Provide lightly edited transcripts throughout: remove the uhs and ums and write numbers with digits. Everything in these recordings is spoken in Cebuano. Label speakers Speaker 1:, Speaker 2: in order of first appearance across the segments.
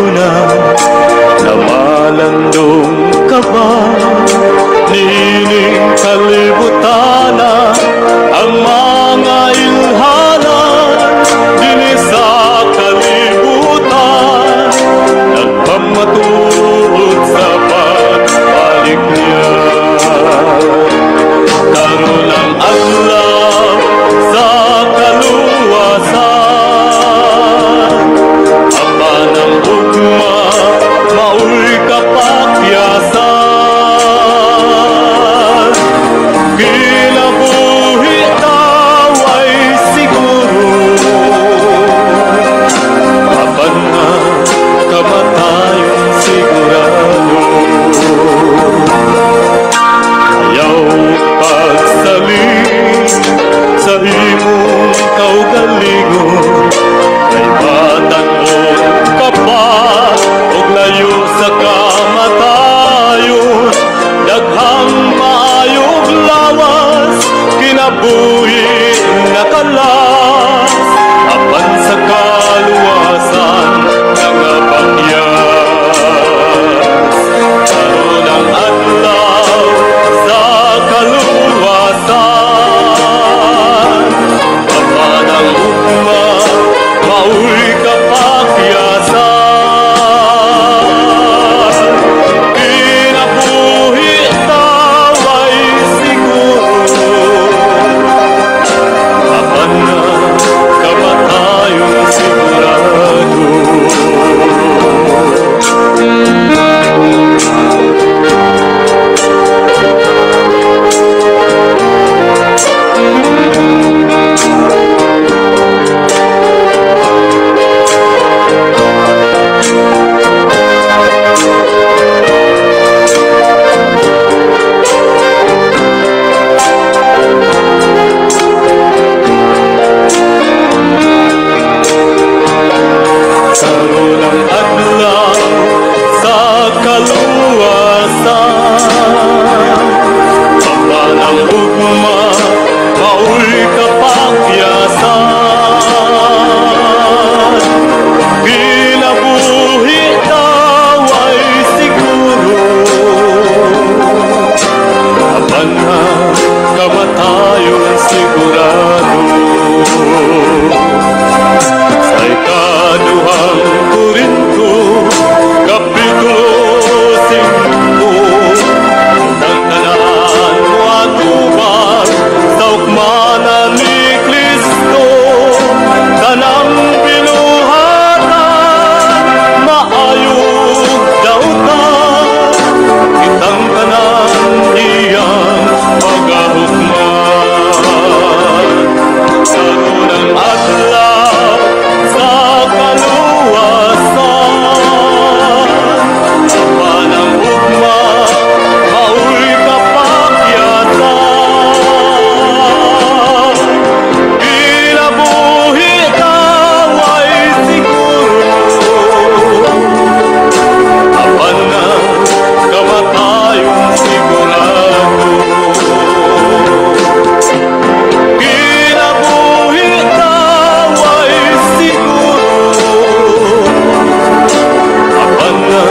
Speaker 1: Na namalandong ka ba niining kalibutana? Ang mga ilhanan dinhi sa kalibutan nagpamatuod sa pagbalik niya. Karon ang adlaw sa kaluwasan, apan ang ugma maoy kapakyasan. Kinabuhi taway siguro, apan nga kamatayon sigurado. Ayaw pagsalig sa imong kaugalingon, kay batan-on ka pa og layo sa kamatayon. Daghang maayog lawas, kinabuhi nakalas, apan sa kaluwasan nangapakyas. Karon ang adlaw sa kaluwasan, apan ang ugma maoy kapakyasan. Kinabuhi taway siguro, apan na kamatayon sigurado. Karon ang adlaw sa kaluwasan, apan ang ugma maoy kapakyasan. Kinabuhi taway siguro, apan na kamatayon sigurado. Sa ikaduhang Korinto, Kapitulo 5, kitang tanan moatubang sa ugmana ni Kristo. Tanang binuhatan, maayong dautan, kitang tanan iyang pagahukman. Karon ang adlaw sa kaluwasan, apan ang ugma maoy kapakyasan. Kinabuhi taway siguro, apan na kamatayon sigurado. Kinabuhi taway siguro, apan na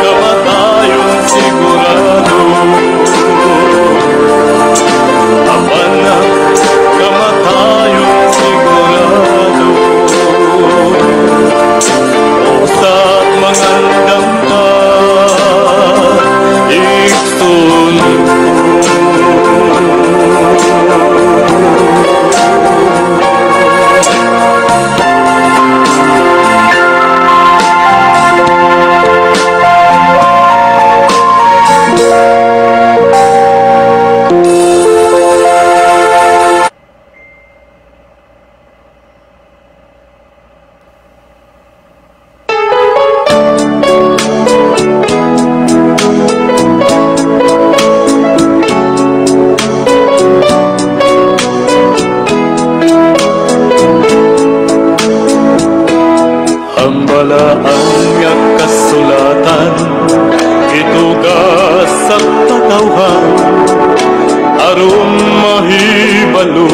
Speaker 1: kamatayon sigurado. Apan na kamatayon sigurado. Usa mangandam ta, igsoon ko. Ang balaan nga kasulatan gituga sa katawhan aron mahibalo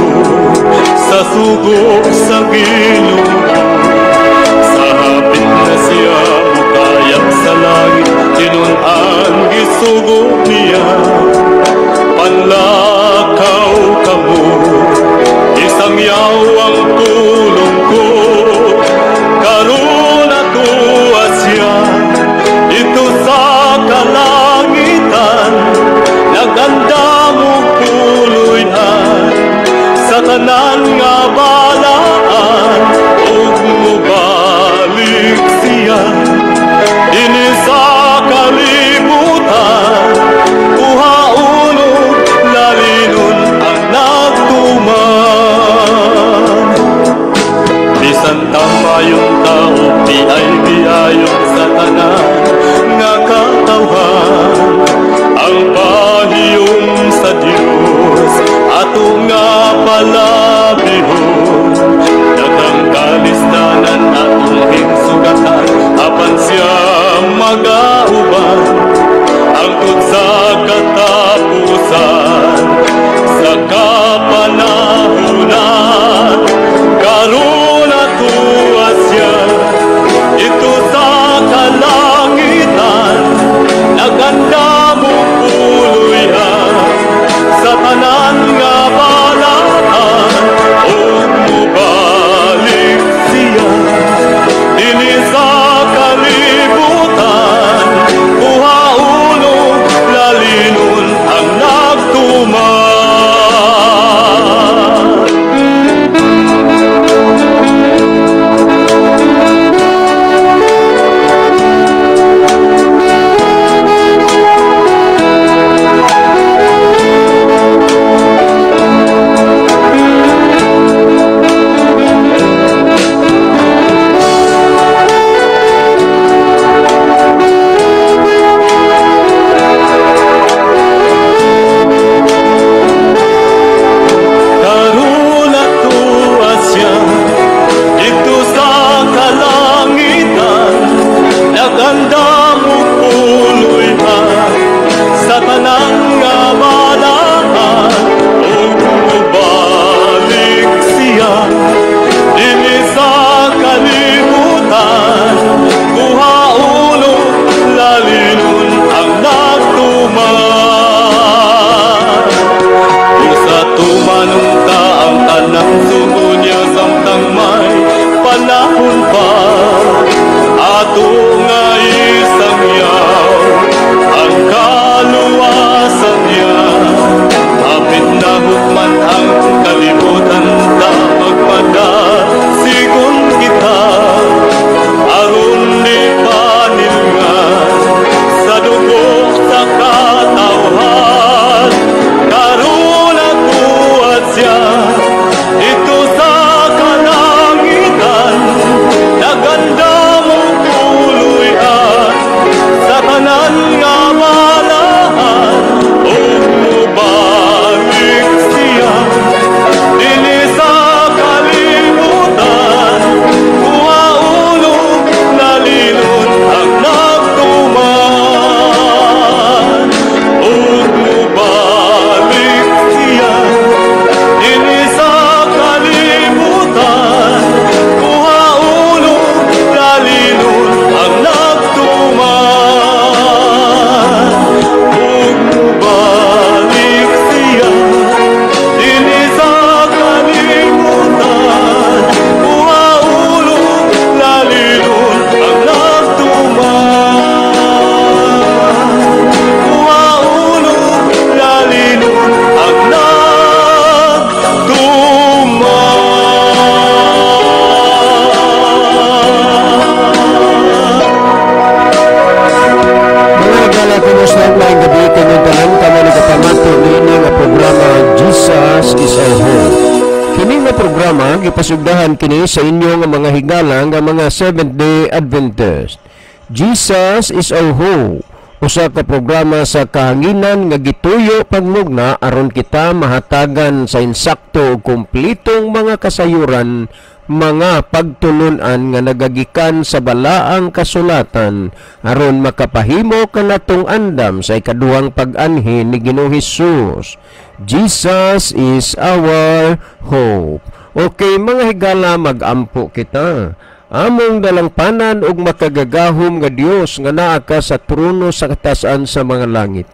Speaker 1: sa sugo sa Ginoo. Sa hapit na siya.
Speaker 2: Gipasugdahan kini sa inyo nga mga higala nga mga Seventh-day Adventist. Jesus is Our Hope. Usa ka programa sa kahanginan nga gituyo pagmugna aron kita mahatagan sa insakto ug kumplitong mga kasayuran, mga pagtulunan nga nagagikan sa balaang kasulatan aron makapahimo kanatong andam sa ikaduhang pag-anhi ni Ginoong Hesus. Jesus is our hope. Okay, mga higala, magampo kita. Among dalangpanan ug makagagahom nga Dios nga naa ka sa trono sa katasan sa mga langit.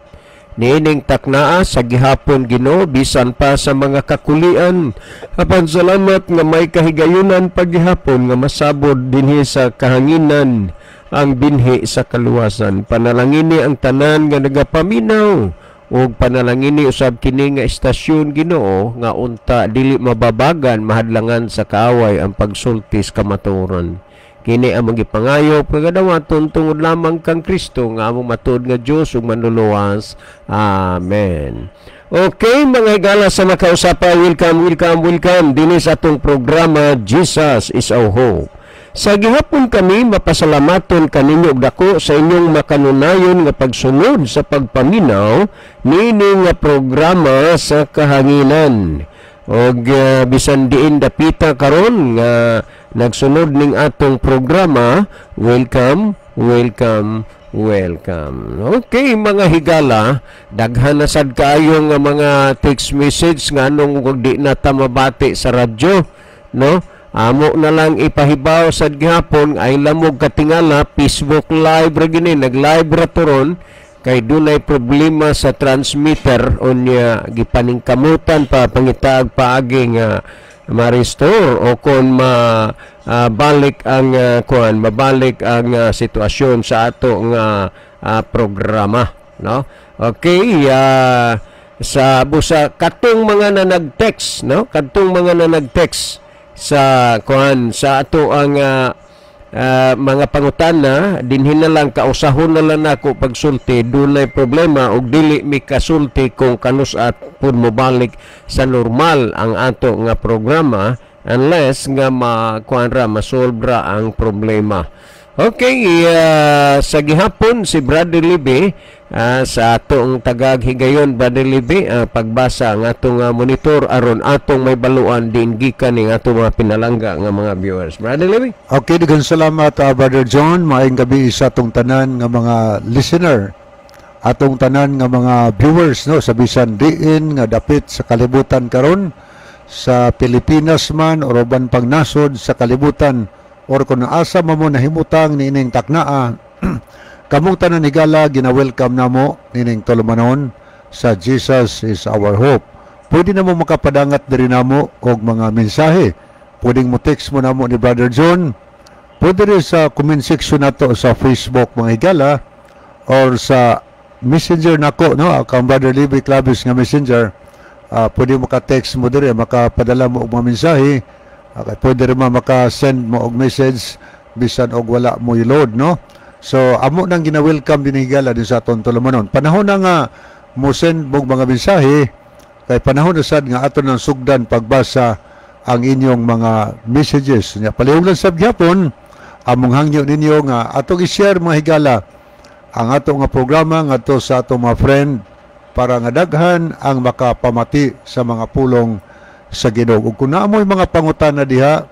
Speaker 2: Niining taknaa sa gihapon, Ginoo, bisan pa sa mga kakulian. Apan salamat nga may kahigayunan paghihapon nga masabod dinhi sa kahanginan ang binhi sa kaluwasan. Panalangini ang tanan nga nagapaminaw ug panalangini usab kini nga istasyon, Ginoo, nga unta dili mababagan, mahadlangan sa kaaway ang pagsulti sa kamatuoran. Kini ang gipangayo pagadawaton tungod lamang kang Kristo nga among matuod nga Dios ug manluluwas. Amen. Okay, mga higala sa makausapa, welcome, welcome, welcome dinhi sa atong programa Jesus is Our Hope. Sa gihapon kami mapasalamaton kaninyo og dako sa inyong makanunayon nga pagsunod sa pagpaminaw niini nga programa sa kahanginan. Og bisan diin dapita karon nga nagsunod ning atong programa, welcome, welcome, welcome. Okay, mga higala, daghan na sad kaayo nga mga text message nga anong di na ta mabati sa radyo, no? Amo na lang ipahibaw sad gihapon ay lamog katingala, Facebook Live ra gini, nag-live ra turon kay dunay problema sa transmitter. Unya gipaningkamutan pa pangitaag paagi nga ma-restore o kon ma balik ang kuan, mabalik ang sitwasyon sa ato nga programa, no? Okay, sa busa katong mga na nag-text, no, katong mga na nag-text sa kuan sa ato ang mga pangutana dinhi na lang, kausahon na lang nako pagsulti. Dunay problema ug dili mi kasulti kung kanus-a pud mobalik sa normal ang ato nga programa unless nga makuan ra, masolve ra ang problema. Okay, sa gihapon si Brother Libe sa atong tagag higayon, Brother Libe, pagbasa ang atong monitor aron atong may baluan din gikan ning atong mga pinalangga nga mga viewers. Brother Libe.
Speaker 3: Okay, daghang salamat, Brother John. Maayong gabi sa atong tanan nga mga listener, atong tanan nga mga viewers, no, sa bisan diin nga dapit sa kalibutan karon, sa Pilipinas man or uban pang nasod sa kalibutan or kung asa man mo nahimutang niining taknaa. Kamong tanan higala, gina-welcome namo nining tulumanon sa Jesus is Our Hope. Pwede na mo makapadangat diri namo og mga mensahe. Pwedeng mo text mo namo ni Brother John. Pwede rin sa comment section nato sa Facebook, mga higala, or sa messenger nako, no, akang Brother Libby Clavis nga messenger. Pwede mo ka-text mo diri, makapadala mo og mga mensahe. Pwede rin ma maka-send mo og message bisan og wala mo load, no? So amo nang gina-welcome din, higala, din sa aton tulumanon. Panahon na nga mo send mo og mga mensahe kay panahon na sad nga aton nang sugdan pagbasa ang inyong mga messages. Nya palihog lang sab gyapon among hangyo ninyo nga atong i-share, mga higala, ang ato nga programa ngadto sa atong mga friend para nga daghan ang makapamati sa mga pulong sa Ginoo. Ug kung naa moy mga pangutana diha,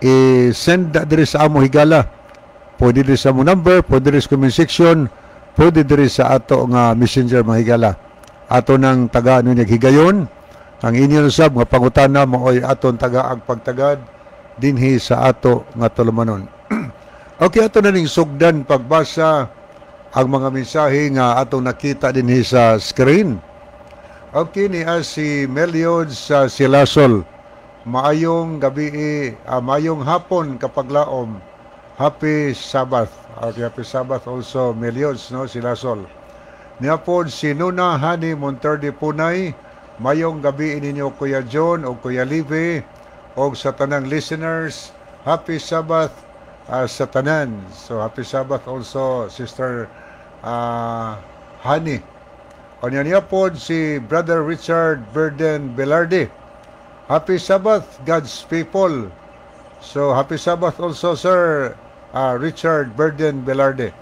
Speaker 3: i-send na diri sa amo, higala. Pwede diri sa amo number, pwede diri sa comment section, pwede diri sa ato nga messenger, mga higala. Ato nang taga ninyo higayon. Ang inyo sab nga pangutana maoy aton taga ang pagtagad dinhi sa ato nga tulumanon. Okay, ato na ning sugdan pagbasa ang mga mensahe nga atong nakita dinhi sa screen. Okay, ni si Meliod sa Silasol. Maayong gabi, maayong hapon kapaglaom. Happy Sabbath. Okay, happy Sabbath also, Meliods, no, Silasol. Niya pod si Nuna Hani Monterde Punay. Mayong gabi ninyo, Kuya John o Kuya Live o sa tanang listeners. Happy Sabbath sa tanan. So happy Sabbath also, Sister Hani. O niya pod si Brother Richard Verden Velarde. Happy Sabbath, God's people. So happy Sabbath also, Sir Richard Burden Velarde.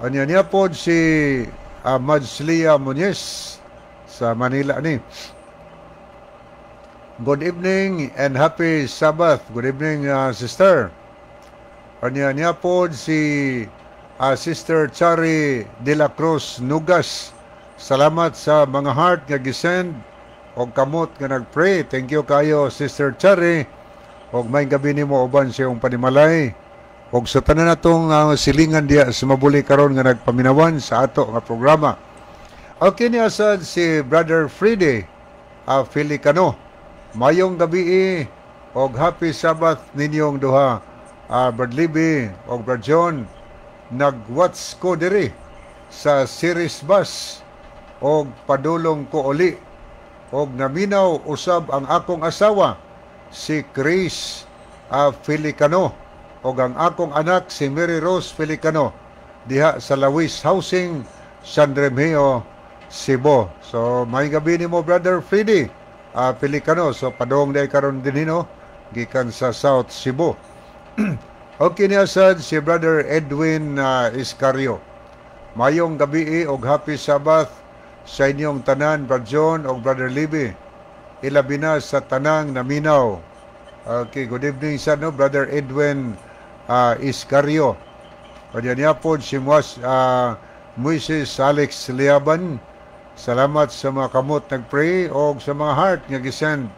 Speaker 3: Anya niya po si Madslia Muñiz sa Manila ni. Good evening and happy Sabbath. Good evening, sister. Anya niya po si Sister Chari de la Cruz Nugas. Salamat sa mga heart nga gisend og kamot nga nagpray. Thank you kayo, Sister Chari. Og maayong gabi nimo uban sa iyong panimalay. Og sa tanan natong silingan diya sa mabuli karon nga nagpaminawan sa ato nga programa. Okay, niya sad si Brother Freddy Felicano. Mayong gabi og happy Sabbath ninyong duha. Brad Libby og Brad John, nag-watch ko diri sa Ceres Bus og padulong ko uli og naminaw usab ang akong asawa, si Chris Felicano, og ang akong anak, si Mary Rose Felicano, diha sa Lawis Housing, San Remigio, Cebu. So maayong gabi nimo, Brother Freddy Felicano. So padong day karon dinhi, no, gikan sa South Cebu. Okay, niya sad si Brother Edwin Iscario. Mayong gabi og happy Sabbath sa inyong tanan, Brad John og Brother Libby. Ilabi na sa tanang naminaw. Okay, good evening sa, no, Brother Edwin Iscario. Kanya niya po si Moises Alex Liaban. Salamat sa mga kamot nagpray og sa mga heart nga gisend,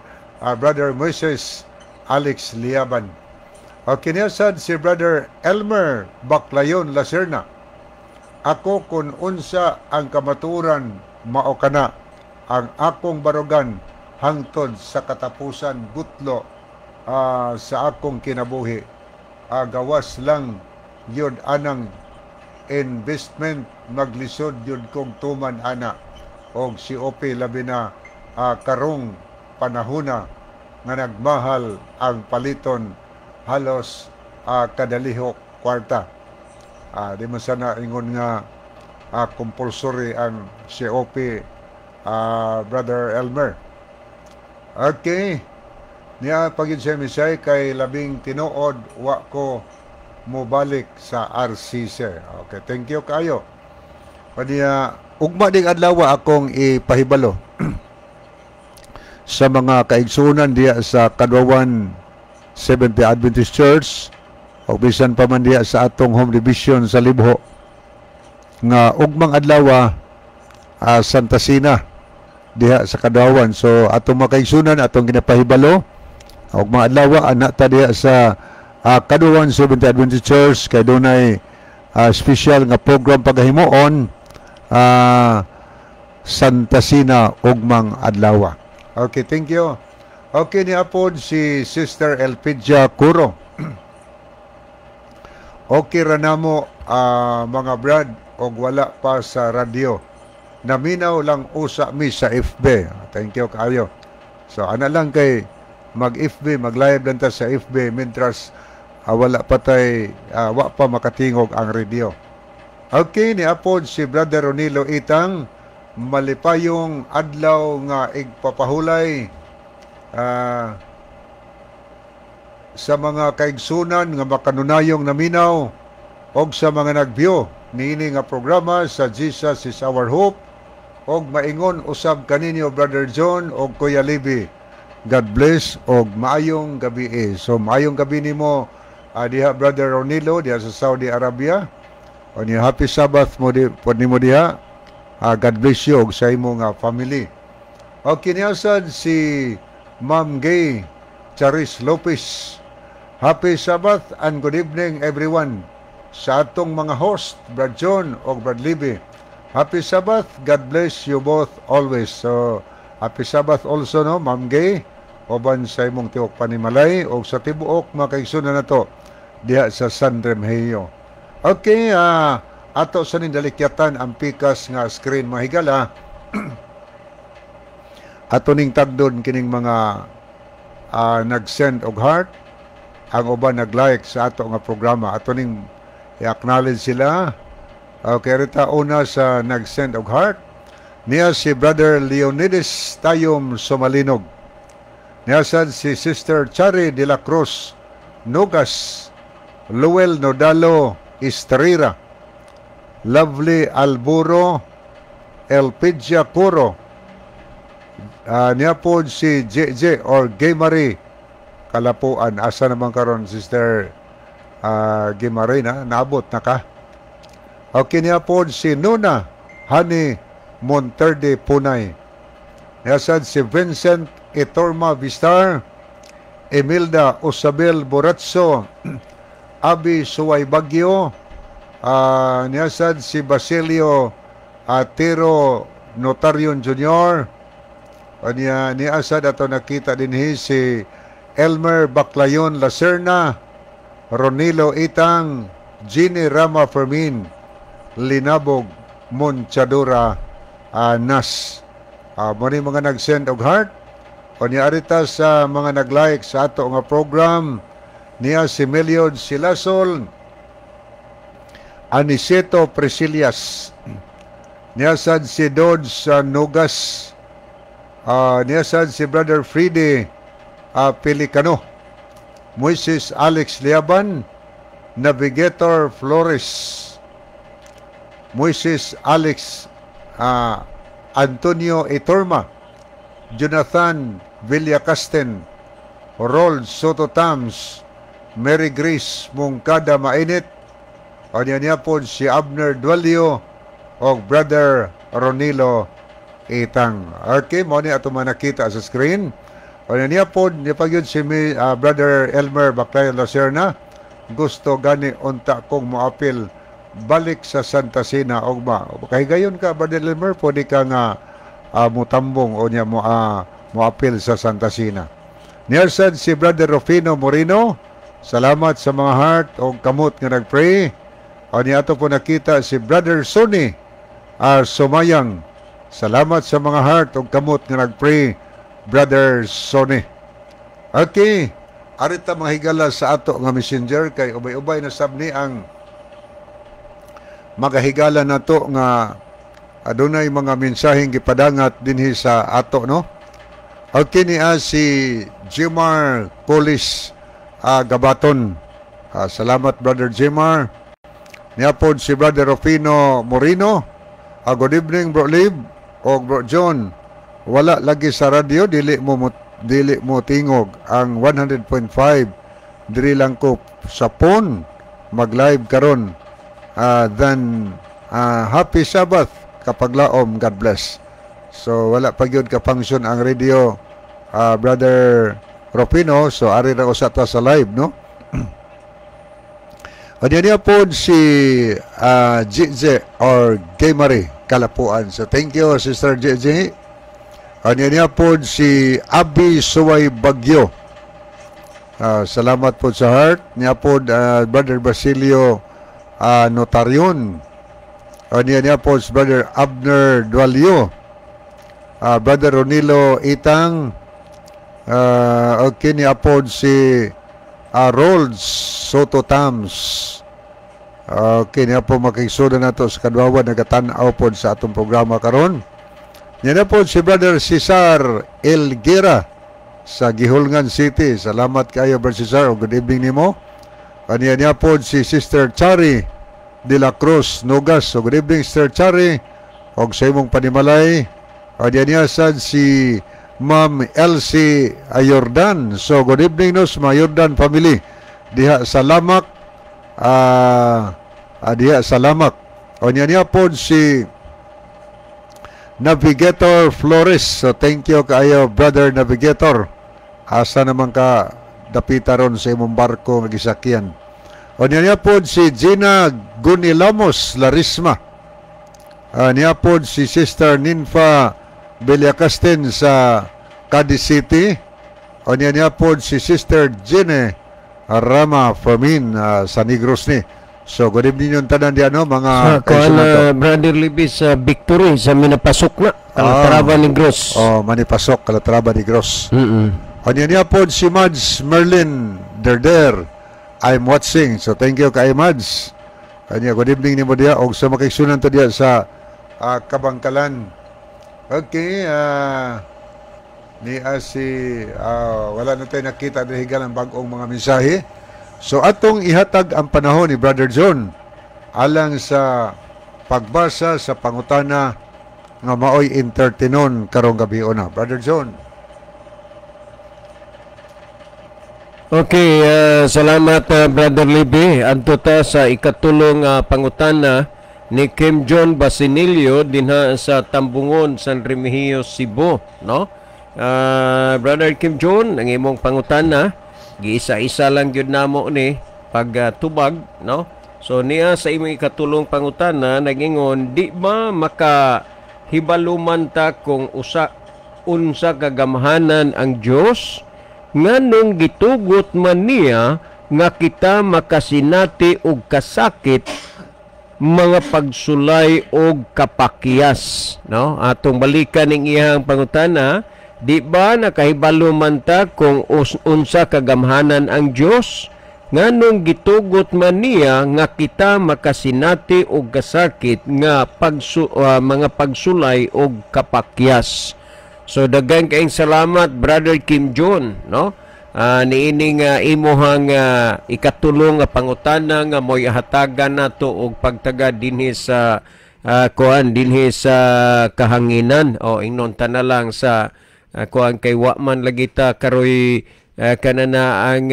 Speaker 3: Brother Moises Alex Liaban. Okay, niya sad si Brother Elmer Baclayon Lacerna. Ako kung unsa ang kamaturan, mao kana ang akong barugan hangtod sa katapusan gutlo sa akong kinabuhi. Gawas lang yun anang investment, maglisod yun kong tuman ana og COP, labi na karong panahona nga nagmahal ang paliton, halos kadalihok kwarta. Di man sana ingon nga compulsory ang COP, Brother Elmer. Okay. Niya pagid siya misay kay labing tinuod wa ko mobalik sa RCC. Okay, thank you kayo. Kaniya ugma ding adlaw akong ipahibalo sa mga kaigsunan diya sa Kadwawan Seventh-day Adventist Church o bisan pa man diya sa atong home division sa Libho nga ugmang adlaw Santa Cena diha sa Kadwawan. So atong mga kaigsunan, atong ginapahibalo, ugmang adlaw ana ta diha sa Kadwawan Seventh-day Adventist Church kay dunay special nga program pagahimuon, Santa Cena ugmang adlaw. Okay, thank you. Okay, ni apod si Sister Elpidia Curo. Okay ra namo, mga brad, og wala pa sa radyo. Naminaw lang usa mi sa FB. Thank you kaayo. So ana lang kay mag FB, mag live lang ta sa FB mientras wala pa tay wa pa makatingog ang radio. Okay, ni apod si Brother Ronilo Itang. Malipayong adlaw nga igpapahulay sa mga kaigsunan nga makanunayong naminaw og sa mga nag-view niini nga programa sa Jesus is Our Hope, og maingon usab kaninyo, Brother John og Kuya Libby. God bless og maayong gabi. So maayong gabi nimo diha, Brother Ronilo, diha sa Saudi Arabia. O ni happy Sabbath mo di pod nimo diha. God bless you og sa imo nga family. Okay, niya sad si Ma'am Gay Charis Lopez. Happy Sabbath and good evening, everyone. Sa atong mga host, Brad John og Brad Libby. Happy Sabbath. God bless you both always. So, happy Sabbath also, no, Ma'am Gay, uban sa imong tibuok panimalay og sa tibuok mga kaigsunan nato diha sa San Remigio. Okay, ato sa nindalikyatan ang pikas nga screen, mga higala. Ato ning tagdon kining mga nag-send og heart, ang uban nag-like sa ato nga programa. Ato ning i-acknowledge sila. Okay, rita una sa nag-send og heart. Niya si Brother Leonidas Tayom Sumalinog. Niya sad si Sister Chari de la Cruz Nugas, Luel Nodalo Estrera, Lovely Alburo, Elpidia Curo. Niya po si JJ or Gay Kalapuan. Asa naman karon, Sister Gay Marie, na? Naabot na ka? Okay, niya po si Nuna Hani Monterde Punay. Niya sad si Vincent Etorma Vistar, Emilda Osabel Boratso, Abi Suway Bagyo, niya sad si Basilio Atero Notarion Jr., niya, niya sad ato nakita din si Elmer Baclayon Lacerna, Ronilo Itang, Ginny Rama Fermin, Linabog Monchadura Nas. Mo ni mga nag-send og heart. O niya arita sa mga nag-like sa ato nga program, niya si Meliod Silasol, Aniceto Priscilias, niya sad si Dodge sa Nogas, niya sad si Brother Fride Pelicano, Moises Alex Liaban, Navigator Flores, Moises Alex Antonio Etorma, Jonathan Villacasten, Rol Soto Tams, Mary Grace Mungkada Mainit, o niya niya po si Abner Duelio o Brother Ronilo Itang. Okay, mo ni ato nakita sa screen. O niya niya po, niya pa gyud si Brother Elmer Baclayon Lacerna, "Gusto gani unta kong moapil balik sa Santa Cena ugma." Kay gayon ka, Brother Elmer, pwede ka nga mutambong o niya mo moapil sa Santa Cena. Niya sad si Brother Rufino Moreno, salamat sa mga heart o kamot nga nagpray. O niya ato po nakita si Brother Sonny Sumayang. Salamat sa mga heart o kamot nga nagpray, Brother Sonny. Okay, arita mga higala sa ato nga messenger kay ubay-ubay na sab ni ang magahigala nato nga adunay mga mensaheng gipadangat dinhi sa ato, no. Okay, niya si Jimar Colis Gabaton. Salamat, Brother Jimar. Niya pod si Brother Rufino Moreno. "Good evening, Bro Lib o Bro John. Wala lagi sa radyo, dili mo tingog ang 100.5. Diri lang ko sa phone mag-live karon. Then happy Sabbath kapaglaom, God bless." So wala pa gyud ka function ang radio, Brother Rufino, so ari ra usa ta sa live, no. Anya niya po si JJ or Gaymari Kalapuan. So thank you, Sister JJ. Anya niya po si Abi Suway Bagyo. Salamat po sa heart. Niya po Brother Basilio Notarion. Anya niya po si Brother Abner Dualio. Brother Ronilo Itang. Okay, niya po si Rolls Soto Tams. Okay, niya po makigsuda nato sa kadwawan, nagatan-aw po sa atong programa karon. Niya na po si Brother Cesar Elguera sa Guihulngan City. Salamat kayo, Brother Cesar. Good evening nimo. Kaniya niya po si Sister Chari de la Cruz Nogas. So good evening, Sister Chari, og sa imong panimalay. Kaniya niya sad si Ma'am Elsie Ayordan. So good evening no sa mga Ayordan family diha sa Lamak, diha sa Lamak. O niya niya po si Navigator Flores. So thank you kaayo, Brother Navigator. Asa naman ka dapita ron sa imong barko nga gisakyan? O niya niya po si Gina Gunilamos Larisma. Niya po si Sister Ninfa Villacasten sa Cadiz City. O niya niya po si Sister Gene Rama Fermin sa Negros ni. So good evening yung tanan di ano mga
Speaker 2: Sa kuan
Speaker 3: kaigsoon nato.
Speaker 2: Na Brother Libis sa Victory sa Minapasok na Calatrava Negros.
Speaker 3: Oh, Manipasok, Calatrava Negros. O niya niya po si Mads Merlin Derder. "I'm watching." So thank you kay Mads. Kanya good evening nimo diya og sa makigsunan to diya sa Kabangkalan. Okay, Ni si wala na tayo nakita diri ang bag-ong mga mensahe. So atong ihatag ang panahon ni Brother John alang sa pagbasa sa pangutana nga maoy entertainon karong gabi una. Brother John.
Speaker 2: Okay, salamat Brother Libby. Adto ta sa ikatulong pangutana ni Kim John Basinilio dinha sa Tambungon, San Remigio, Cebu, no? Brother Kim John, ang imong pangutana, giisa-isa lang gyud namo ni pagtubag, no? So niya sa imong ikatulong pangutana nagingon, di ba maka hibaluman ta kung usa unsa kagamhanan ang Dios, nganong gitugot man niya nga kita makasinati og kasakit, mga pagsulay og kapakyas, no? Atong balikan ning iyang pangutana, di ba nakahibalo man ta kung unsa kagamhanan ang Dios, nganong gitugot man niya nga kita makasinati og kasakit nga mga pagsulay og kapakyas? So daghan kaayong salamat, Brother Kim John, no? Niining imuhang ikatulong nga pangutana nga mo'y hatagan nato og pagtaga dinhi sa kuan dinhi sa kahanginan o ingnon ta na lang sa kuan, kay wa man lagi ta karoy kanana ang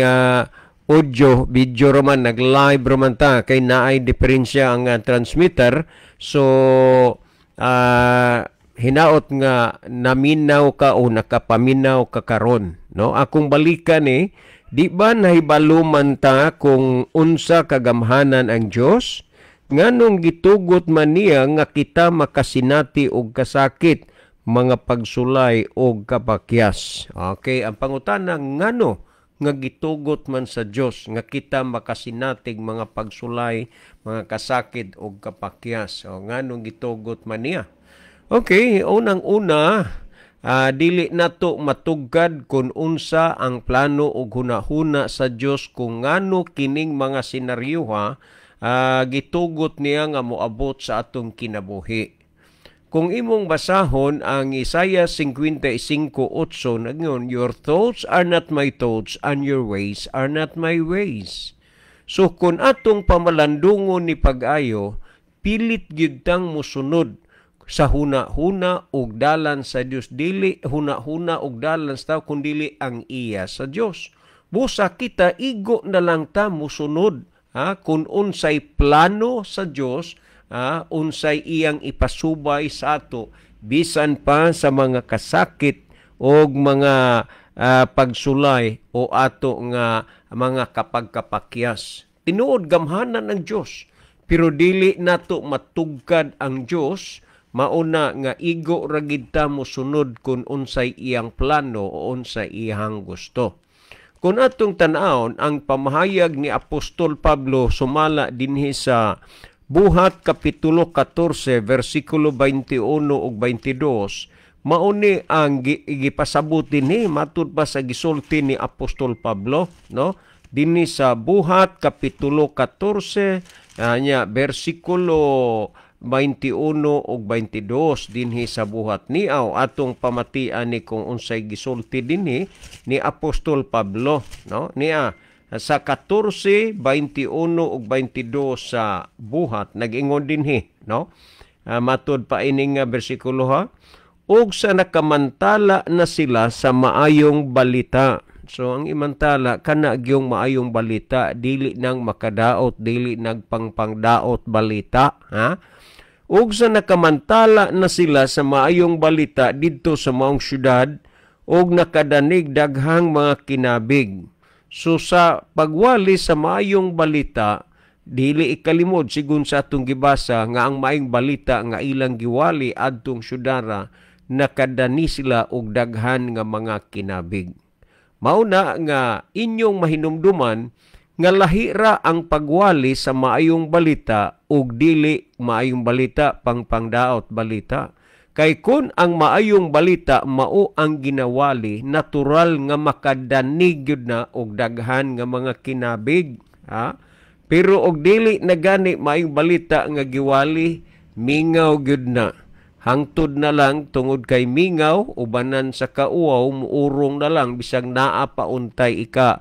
Speaker 2: audio video roman, nag live roman ta kay naay diferensya ang transmitter. So hinaot nga naminaw ka o nakapaminaw ka karon, no? Akong balikan ni, di ba nahibalo man ta kung unsa kagamhanan ang Dios, nganong gitugot man niya nga kita makasinati og kasakit, mga pagsulay og kapakyas? Okay, ang pangutana, ngano nga gitugot man sa Dios nga kita makasinatig mga pagsulay, mga kasakit og kapakyas? O nganong gitugot man niya? Okay, unang-una, dili nato matugkad kung unsa ang plano og hunahuna sa Dios kung ngano kining mga senaryoha gitugot niya nga moabot sa atong kinabuhi. Kung imong basahon ang Isaiah 55:8, nagyon, "Your thoughts are not my thoughts and your ways are not my ways." So kung atong pamalandungon ni pag-ayo, pilit gyud tang mosunod sa huna-huna og dalan sa Dios, dili huna-huna og dalan sa tao kundili ang iya sa Dios. Busa kita igo na lang ta mosunod, ha, kung unsay plano sa Dios, ha, unsay iyang ipasubay sa ato bisan pa sa mga kasakit og mga pagsulay o ato nga mga kapagkapakyas. Tinuod gamhanan ang Dios, pero dili nato matugkad ang Dios. Mauna nga igo ra gid ta mosunod kung unsay iyang plano o unsay iyang gusto. Kung atong tan-awon ang pamahayag ni Apostol Pablo sumala dinhi sa Buhat Kapitulo 14 versikulo 21 ug 22, mauni ang gipasabot dinhi matud pa sa gisulti ni Apostol Pablo, no? Dinhi sa Buhat Kapitulo 14 nya versikulo 21 ug 22 dinhi sa Buhat niaw atong pamatian ni kung unsay gisulti dinhi ni Apostol Pablo, no? Niya sa 14:21 ug 22 sa Buhat nag-ingon dinhi, no? Matud pa ining bersikulo ha, ug sa nakamantala na sila sa maayong balita. So ang imantala kana gyung maayong balita, dili nang makadaot, dili nagpangpangdaot balita, ha? Ug sa nakamantala na sila sa maayong balita didto sa maong syudad ug nakadanig daghang mga kinabig. So sa pagwali sa maayong balita, dili ikalimod sigon sa atong gibasa nga ang maayong balita nga ilang giwali adtong syudara, nakadani sila og daghan nga mga kinabig. Mauna nga inyong mahinumduman nga lahira ang pagwali sa maayong balita ug dili maayong balita pangpangdaot balita. Kay kun ang maayong balita mao ang ginawali, natural nga makadanig gyud na og daghan nga mga kinabig, ha? Pero og dili na gani maayong balita nga giwali, mingaw gyud na. Hangtod na lang tungod kay mingaw, ubanan sa kauaw, muurong na lang bisag naa pa untay ika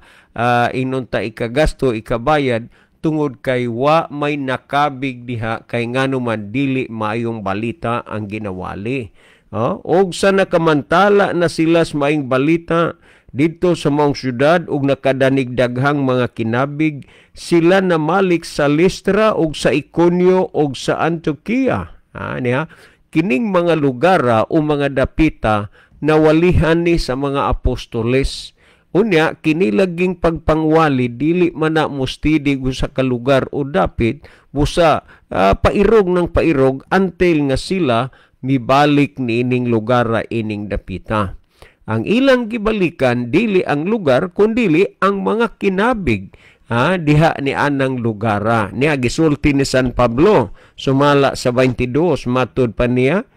Speaker 2: inunta ikagasto, ikabayad, tungod kay wa may nakabig diha kay ngano man dili maayong balita ang ginawali. Oh, og sa nakamantala na sila sa maayong balita didto sa maong syudad ug nakadanig daghang mga kinabig, sila namalik sa Listra ug sa Iconio ug sa Antioquia. Niya kining mga lugar o mga dapita nawalihan ni sa mga apostoles. Unya kini laging pagpangwali dili man na mustidig sa kalugar o dapit, busa pairog ng pairog until nga sila mibalik niining lugar ining dapita. Ang ilang gibalikan dili ang lugar kundili ang mga kinabig diha ni anang lugara. Niya gisulti ni San Pablo sumala sa 22, matud pa niya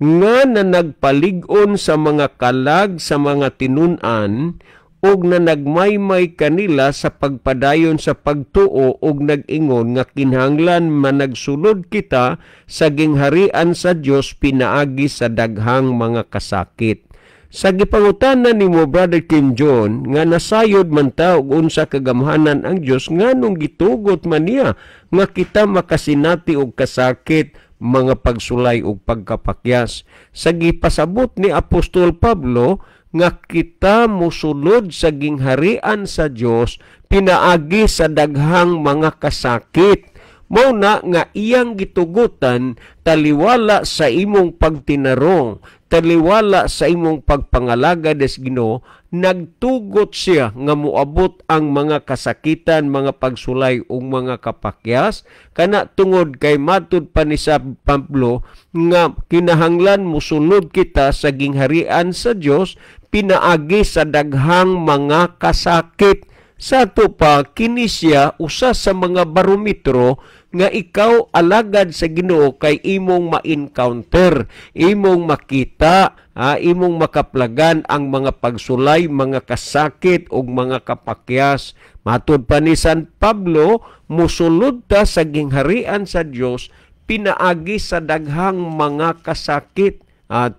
Speaker 2: nga na nagpalig-on sa mga kalag sa mga tinun-an ug na nagmaymay kanila sa pagpadayon sa pagtuo ug nag-ingon nga kinahanglan managsulod kita sa gingharian sa Dios pinaagi sa daghang mga kasakit. Sa gipangutana nimo, Brother Kim John, nga nasayod man ta og unsa kagamhanan ang Dios, nganong gitugot man niya nga kita makasinati og kasakit, mga pagsulay ug pagkapakyas. Sa gipasabot ni Apostol Pablo nga kita mosulod sa gingharian sa Dios pinaagi sa daghang mga kasakit. Mao na nga iyang gitugutan taliwala sa imong pagtinarong, taliwala sa imong pagpangalagad sa Ginoo, nagtugot siya nga moabot ang mga kasakitan, mga pagsulay ug mga kapakyas kana tungod kay matud pa ni San Pablo nga kinahanglan mosulod kita sa gingharian sa Dios pinaagi sa daghang mga kasakit. Sa ato pa, kini siya usa sa mga barometro nga ikaw alagad sa Ginoo kay imong ma-encounter, imong makita, imong makaplagan ang mga pagsulay, mga kasakit ug mga kapakyas. Matud pa ni San Pablo, musulod ta sa gingharian sa Dios pinaagi sa daghang mga kasakit.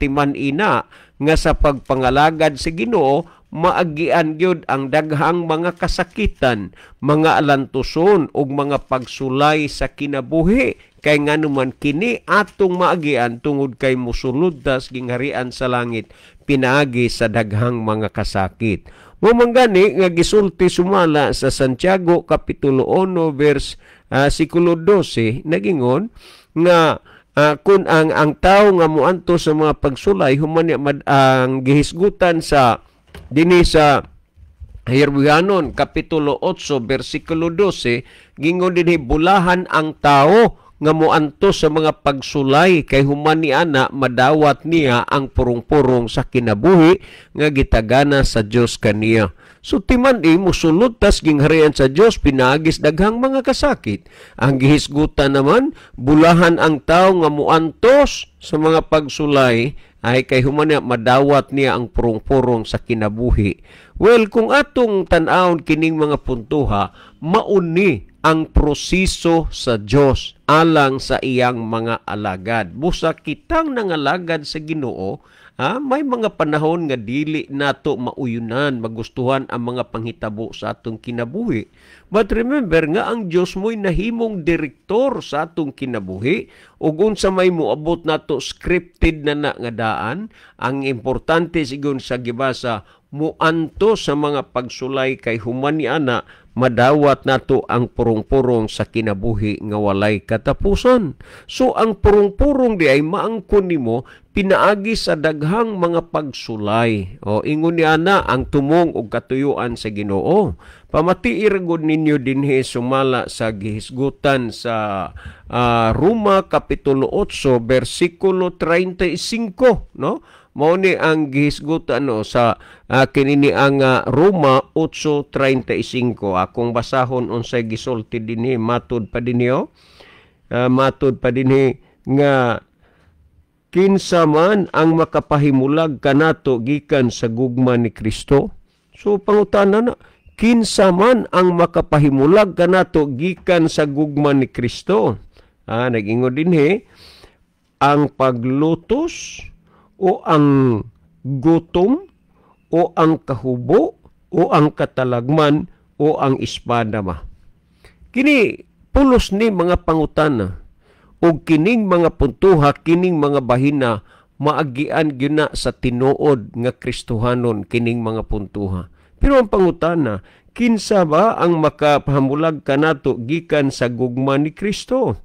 Speaker 2: Timan ina nga sa pagpangalagad sa Ginoo maagian gyud ang daghang mga kasakitan, mga alantuson ug mga pagsulay sa kinabuhi, kay nganuman kini atong maagian tungod kay mosulod ta sa gingharian sa langit pinaagi sa daghang mga kasakit. Mao man gani nga gisulti sumala sa Santiago kapitulo 1 verse 12, nagingon nga kun ang tawo nga moanto sa mga pagsulay human ang gihisgutan sa dinhi sa Herbreohanon kapitulo 8 bersikulo 12, gingon dinhi bulahan ang tao nga moanto sa mga pagsulay kay human ni ana madawat niya ang purong-purong sa kinabuhi nga gitagana sa Dios kaniya. So timan musulod tas gingharian sa Dios pinaagis daghang mga kasakit. Ang gihisgutan naman, bulahan ang tao nga moantos sa mga pagsulay ay kay human niya madawat niya ang purong-purong sa kinabuhi. Well, kung atong tan-awon kining mga puntuha, mauni ang proseso sa Dios alang sa iyang mga alagad. Busa kitang nangalagad sa Ginoo, may mga panahon nga dili nato mauyunan, magustuhan ang mga panghitabo sa atong kinabuhi. But remember nga ang Dios mo'y nahimong direktor sa atong kinabuhi ug unsa may moabot nato scripted na na nga daan. Ang importante sigon sa gibasa, muanto sa mga pagsulay kay human ni ana madawat nato ang purong-purong sa kinabuhi nga walay katapusan. So ang purong-purong di ay maangkon nimo pinaagi sa daghang mga pagsulay. O ingon ni ana ang tumong og katuyuan sa Ginoo. Pamatiir gud ninyo dinhi sumala sa gihisgutan sa Roma kapitulo 8 bersikulo 35, no? Mao ni ang gihisgutan no sa kinini ang Roma 8:35. Akong basahon unsay gisulti dinhi, matud pa dinhi matud pa dinhi nga kinsa man ang makapahimulag kanato gikan sa gugma ni Kristo. So pangutana na, kinsa man ang makapahimulag kanato gikan sa gugma ni Kristo? Nag-ingon dinhi, Ang paglutos o ang gutom o ang kahubo o ang katalagman o ang espada ba? Kini pulos ni mga pangutana ug kining mga puntuha, kining mga bahina, maagian gyud na sa tinuod nga Kristohanon kining mga puntuha. Pero ang pangutana, kinsa ba ang makapahamulag kanato gikan sa gugma ni Kristo?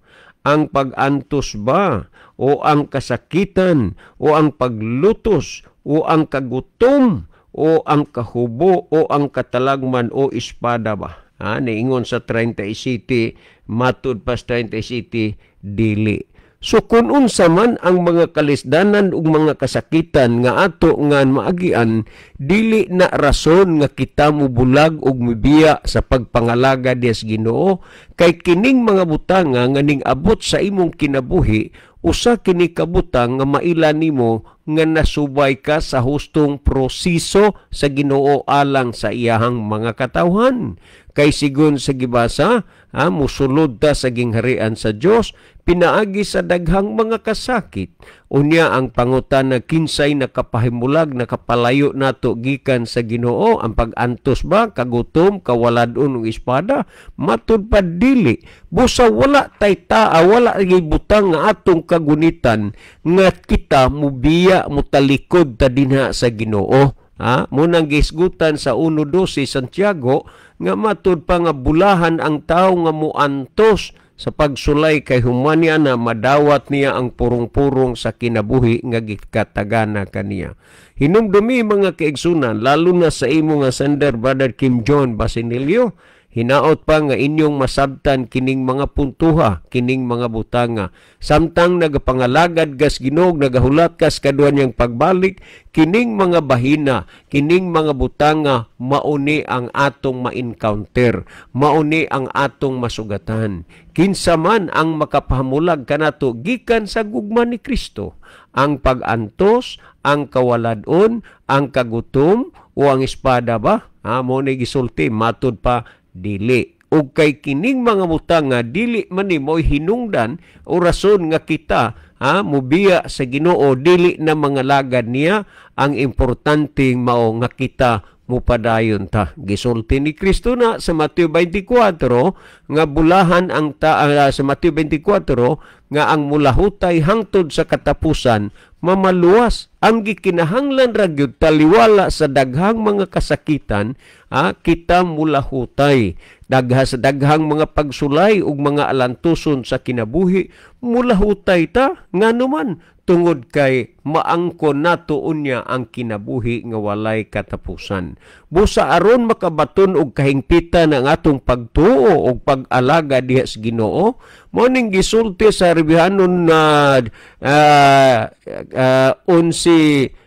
Speaker 2: Ang pag-antos ba o ang kasakitan o ang paglutos o ang kagutom o ang kahubo o ang katalagman o espada ba? Ha, niingon sa 37, matud pa sa 37, dili. So kung unsa man ang mga kalisdanan ug mga kasakitan nga ato nga maagian, dili na rason nga kita mubulag ug mibiya sa pagpangalaga dias Ginoo, kay kining mga butanga nga ning abot sa imong kinabuhi, usa kini ka butang nga maila nimo nga nasubay ka sa hustong proseso sa Ginoo alang sa iyahang mga katawhan. Kay sigon sa gibasa, ha, musulod ta sa gingharian sa Dios pinaagi sa daghang mga kasakit. Unya ang pangutana, kinsay nakapahimulag, nakapalayo nato gikan sa Ginoo? Ang pag-antos ba, kagutom, kawaladon ug espada? Matud pa dili. Busa wala tay taa, wala butang nga atong kagunitan nga kita mubiya, mutalikod ta dinha sa Ginoo. Ha, munang gisgutan sa 1:12 Santiago nga matud pa nga bulahan ang tawo nga muantos sa pagsulay, kay human niya na madawat niya ang purong-purong sa kinabuhi nga gikatagana kaniya. Hinumdumi, mga kaigsunan, lalo na sa imo nga sender, Brother Kim John Basinilio, hinaot pa nga inyong masabtan kining mga puntuha, kining mga butanga. Samtang nagapangalagad kas Ginoo, nagahulat kas kaduha niyang pagbalik, kining mga bahina, kining mga butanga, mauni ang atong ma-encounter, mauni ang atong masugatan. Kinsa man ang makapahamulag kanato gikan sa gugma ni Kristo? Ang pag-antos, ang kawaladon, ang kagutom o ang espada ba? Ha, mo ni gisulti, matud pa dili. Ug kay kining mga butang nga dili man ni mo'y hinungdan o rason nga kita, ha, mubiya sa Ginoo, dili na mga lagad niya. Ang importante mao nga kita mupadayon ta. Gisulti ni Kristo na sa Mateo 24 nga bulahan ang ta, sa Mateo 24 nga ang mulahutay hangtod sa katapusan mamaluwas. Ang gikinahanglan ra gyud, taliwala sa daghang mga kasakitan, ha, kita mulahutay. Dagha sa daghang mga pagsulay ug mga alantuson sa kinabuhi, mulahutay ta, ngano man tungod kay maangkon nato unya ang kinabuhi nga walay katapusan. Busa aron makabaton og kahingpitan ang atong pagtuo og pag-alaga diha sa Ginoo, mao ning gisulti sa Hebreohanon na 11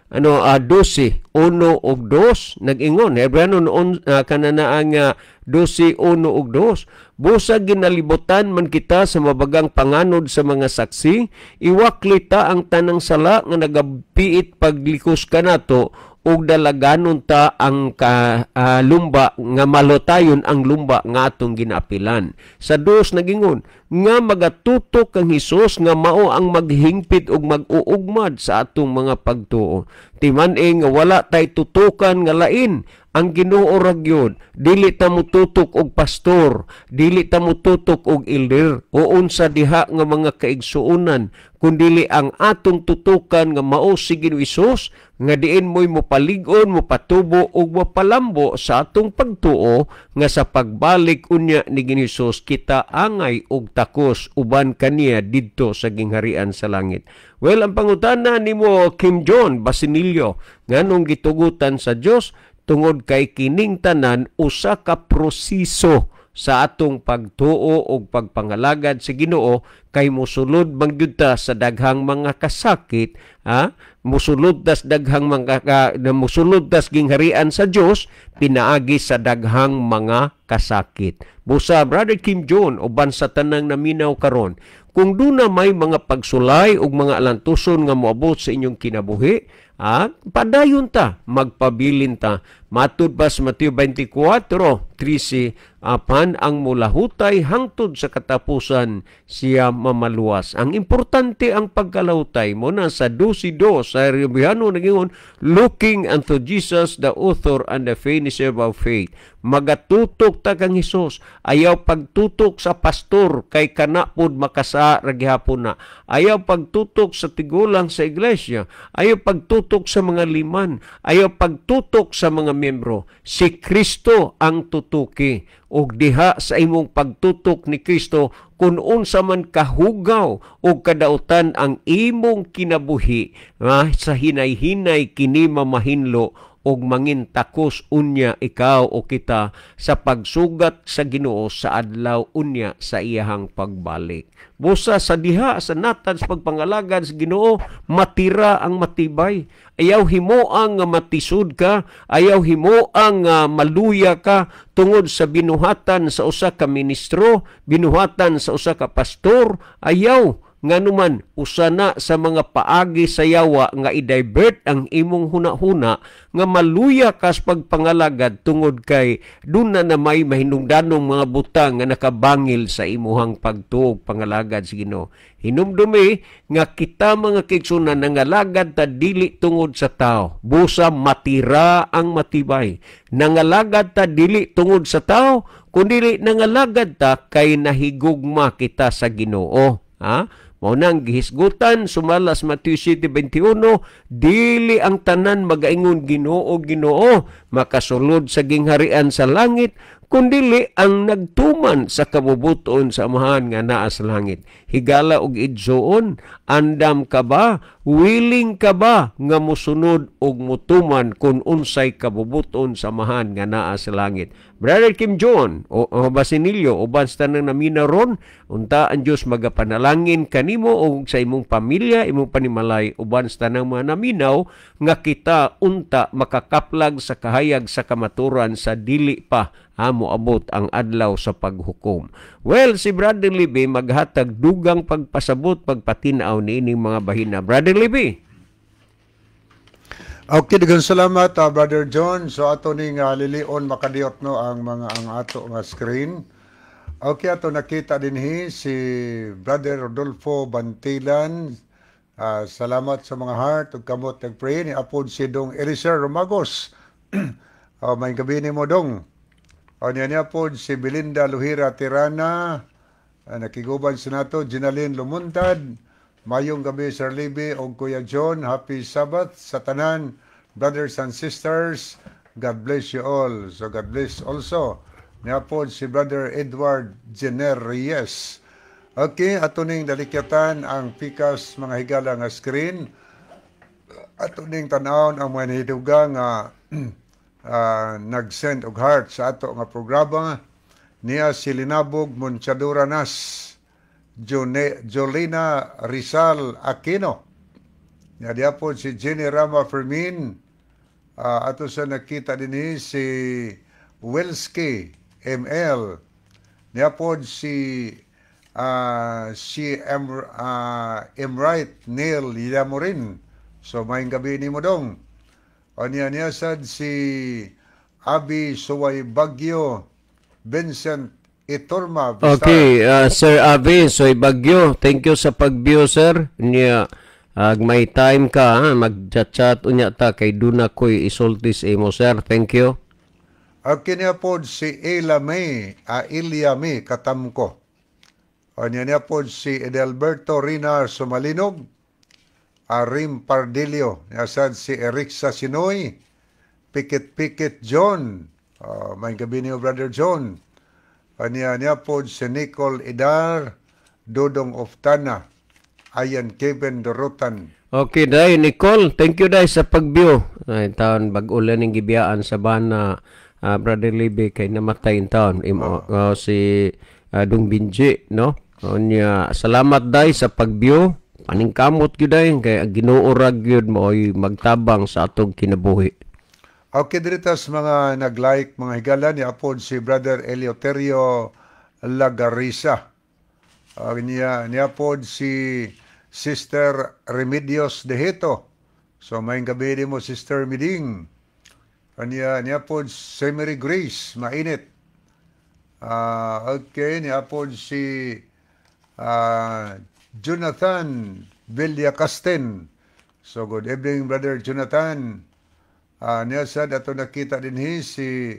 Speaker 2: ano 12 1 ug 2. Nag-ingon Hebreohanon on, kanana ang 12 1 ug 2, "Busa ginalibutan man kita sa mabagang panganod sa mga saksi, iwakli ta ang tanang sala nga nagapiit paglikos kanato ug dalaganon ta ang lumba nga malotayon ang lumba nga atong ginaapilan." Sa 2 nagingon nga magatutok kang Hesus nga mao ang maghingpit ug mag-uugmad sa atong mga pagtuo. Timan-i nga wala tay tutukan nga lain, ang Ginoo ra gyud. Dili ta motutok og pastor, dili ta motutok og elder o unsa diha nga mga kaigsuonan, kundili ang atong tutukan nga mao si Ginoo Hesus, nga diin mo'y mopalig-on, mopatubo ug mopalambo sa atong pagtuo, nga sa pagbalik unya ni Ginoo Hesus kita angay og takos uban kaniya didto sa gingharian sa langit. Well, ang pangutana nimo, Kim John Basinilio, nganong gitugutan sa Dios, tungod kay kining tanan usa ka proseso sa atong pagtuo og pagpangalagad sa Ginoo, kay mosulod man gyud ta sa daghang mga kasakit, ha, mosulod ta sa daghang mga ka, mosulod ta sa gingharian sa Dios pinaagi sa daghang mga kasakit. Busa Brother Kim John, uban sa tanang naminaw karon, kung duna may mga pagsulay ug mga alantuson nga moabot sa inyong kinabuhi, padayon ta, magpabilin ta. Matud pa sa Mateo 24:13, apan ang mulahutay hangtod sa katapusan, siya mamaluwas. Ang importante ang pagkalahutay mo na sa 12:2 sa Hebreo nagingon, "Looking unto Jesus, the author and the finisher of faith." Magatutok ta kang Hesus. Ayaw pagtutok sa pastor kay kana pud makasa ra gihapon na. Ayaw pagtutok sa tigulang sa iglesia. Ayaw pagtutok sa mga liman. Ayaw pagtutok sa mga miyembro. Si Kristo ang tutuki. Og diha sa imong pagtutok ni Kristo, kung unsa man kahugaw o kadautan ang imong kinabuhi, sa hinay-hinay kini mamahinlo og mangin takos unya ikaw o kita sa pagsugat sa Ginoo sa adlaw unya sa iyahang pagbalik. Busa sa diha sa natad sa pagpangalagad sa Ginoo, matira ang matibay. Ayaw himoang nga matisod ka, ayaw himoang nga maluya ka tungod sa binuhatan sa usa ka ministro, binuhatan sa usa ka pastor, ayaw, nganuman usa na sa mga paagi sa yawa nga i-divert ang imong huna-huna nga maluya ka sa pagpangalagad tungod kay duna na may mahinungdanong mga butang nga nakabangil sa imuhang pagtuog pangalagad sa Ginoo. Hinumdumi nga kita, mga kaigsuonan, nangalagad ta dili tungod sa tao. Busa matira ang matibay. Nangalagad ta dili tungod sa tao, kundi nangalagad ta kay nahigugma kita sa Ginoo. Ha? Mao nang gihisgutan sumala sa Matthew 7:21, dili ang tanan magaingon, "Ginoo, Ginoo," makasulod sa gingharian sa langit, kundili ang nagtuman sa kabubuton sa Amahan nga naa sa langit. Higala og igsoon, andam ka ba, willing ka ba nga mosunod og mutuman kung unsay kabubuton sa Amahan nga naa sa langit? Brother Kim John o Basinilio, uban sa tanang namina ron, unta ang Dios magapanalangin kanimo o sa imong pamilya, imong panimalay, uban sa tanang mga naminaw, nga kita unta makakaplag sa kahayag sa kamaturan sa dili pa moabot ang adlaw sa paghukom. Well, si Brother Libby maghatag dugang pagpasabot, pagpatinaw niining mga bahina. Brother Libby.
Speaker 3: Okay, daghang salamat, Brother John. So ato ning lilion makadiyot, no, ang mga ang ato nga screen. Okay, ato nakita dinhi si Brother Rodolfo Bantilan. Salamat sa mga heart ug kamot nagpray ni apod si Dong Eliser Romagos. May gabi nimo, Dong. O niya niya pod si Belinda Luhira Tirana. Nakiguban sa nato Ginalyn Lumuntad. Mayong gabi, Sir Libby og Kuya John. Happy Sabbath sa tanan, brothers and sisters. God bless you all. So God bless also. Niya pod si Brother Edward Jenner Reyes. Okay, ato ning dalikyatan ang pikas, mga higala, nga screen. Ato ning tan-awon ang mga nahidugang nga nag-send og heart sa ato nga programa. Niya si Linabog Monchadura Nas, Jone, Jolina Rizal Aquino. Niya diya po si Jenny Rama Fermin. Ato sa nakita din si Wilski ML. Niya po si M. Wright Neil Yamorin. So maayong gabi nimo, Dong. O niya niya sad si Abi Suway Bagyo, Vincent Iturma Vistar.
Speaker 2: Okay, Sir Avi, soy Bagyo. Thank you sa pag-view, sir. Niya, may time ka, ha? Mag-chat unya ta kay duna ko'y isulti sa imo, sir. Thank you.
Speaker 3: Okay, niya po si Ela May, Ilya May Katamko. O niya niya po si Edelberto Rina Sumalinog, Arim Pardillo, niya sad si Erixa Sinoy, Pikit Pikit John, may gabi niyo, Brother John. O niya niya po si Nicole Idar, Dodong Oftana, Ayan Kevin Dorotan.
Speaker 2: Okay, day Nicole, thank you day sa pag-view. Ay, taon bag-o lang ning gibiyaan sa bana, Brother Libby, kay namatay in taon imo si Dung Binji, no? Unya, salamat day sa pag-view. Paningkamot gyud day kay ang Ginoo ra gyud mo'y magtabang sa atong kinabuhi.
Speaker 3: Okay, dito sa mga nag-like, mga higala, ni apod si Brother Eleuterio Lagarisa. Niya pod si Sister Remedios Deheto. So, maayong gabi mo, Sister Miding. Aniya niya po si Mary Grace, mainit. Okay, niya po si Jonathan Villacasten. So good evening, Brother Jonathan. Niya sad ato nakita din si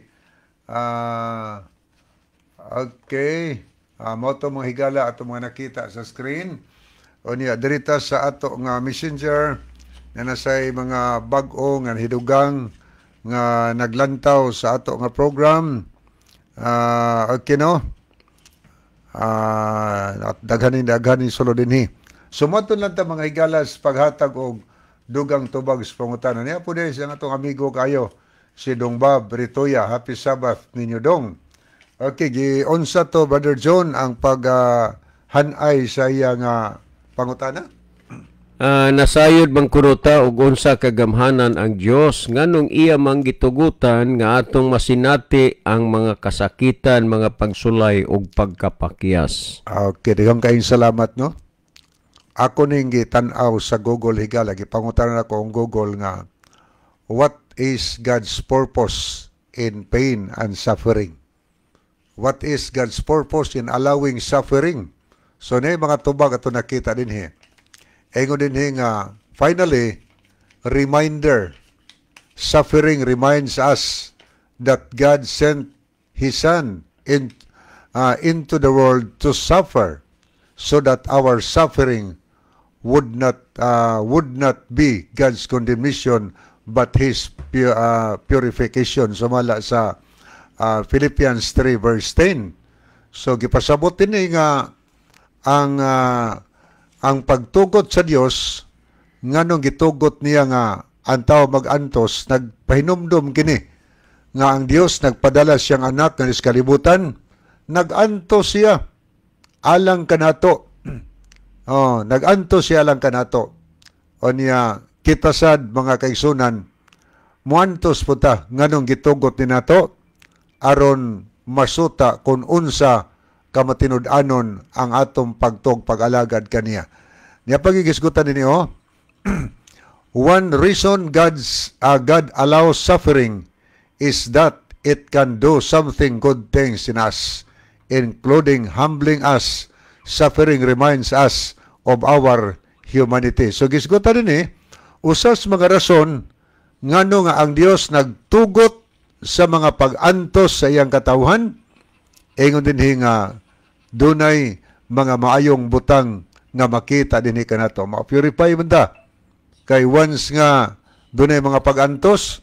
Speaker 3: okay, mao to, mga higala, ato mga nakita sa screen. O niya dirita sa ato nga Messenger na nasay mga bag-o nga hidugang nga naglantaw sa ato nga program. Okay, no? At daghanin daghanin sulod dinhi. So moadto lang ta, mga higalas, paghatag og dugang tubag sa pangutana. Niya po din ang atong amigo kayo si Dong Bob Ritoya. Happy Sabbath ninyo, Dong. Okay, gi-unsa to, Brother John, ang pag hanay sa iya nga pangutana?
Speaker 2: Nasayod bang kuno ta og unsa kagamhanan ang Dios, nganong iya man gitugutan nga atong masinati ang mga kasakitan, mga pagsulay ug pagkapakyas?
Speaker 3: Okay, daghang kayong salamat, no. Ako ning gitan-aw sa Google, higala, gipangutana ako ang Google nga "What is God's purpose in pain and suffering? What is God's purpose in allowing suffering?" So na mga tubag ato nakita dinhi. Ingon dinhi nga finally, reminder: suffering reminds us that God sent His Son into the world to suffer so that our suffering would not be God's condemnation but His purification, sumala sa Philippians 3 verse 10. So gipasabot dinhi nga ang pagtugot sa Dios, nganong gitugot niya nga ang tao magantos, nagpahinumdum kini nga ang Dios nagpadala siyang anak nga sa kalibutan, nagantos siya alang kanato. Oh, nagantos siya alang kanato. O niya kita sad, mga kaigsunan, muantos po ta nganong gitugot ni nato aron masuta kung unsa kamatinud-anon ang atong pagtug pag-alagad kaniya. Niya pagigisgutan ninyo, one reason God allows suffering is that it can do something good things in us, including humbling us. Suffering reminds us of our humanity. So gisgutan din eh, usas mga rason ngano nga ang Dios nagtugot sa mga pag-antos sa iyang katawhan, ingon din nga dunay mga maayong butang nga makita dinhi kanato. Ma-purify man ta. Kay once nga dunay mga pag-antos,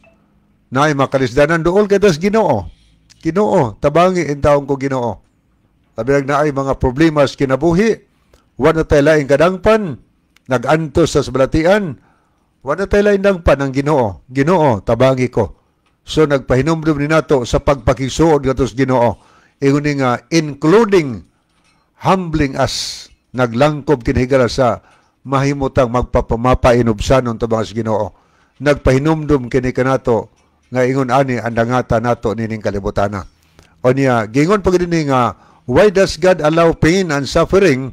Speaker 3: naay makalisdanan, duol kay tas Ginoo. Ginoo, tabangi intawon ko, Ginoo. Labi naay mga problema sa kinabuhi, wa na tay laing kadangpan, nag-antos sa balatian, wa na tay laing dangpan ang Ginoo. Ginoo, tabangi ko. So nagpahinumdum ni nato sa pagpakigsuod ngadto sa Ginoo. Ingon ni nga including humbling us, naglangkob kini, higala, sa mahimutang magpapamapainubsanon tabang sa Ginoo. Nagpahinumdum kini kanato nga ingon ani ang dangata nato nining kalibutana. O niya, gingon pa gid nga why does God allow pain and suffering?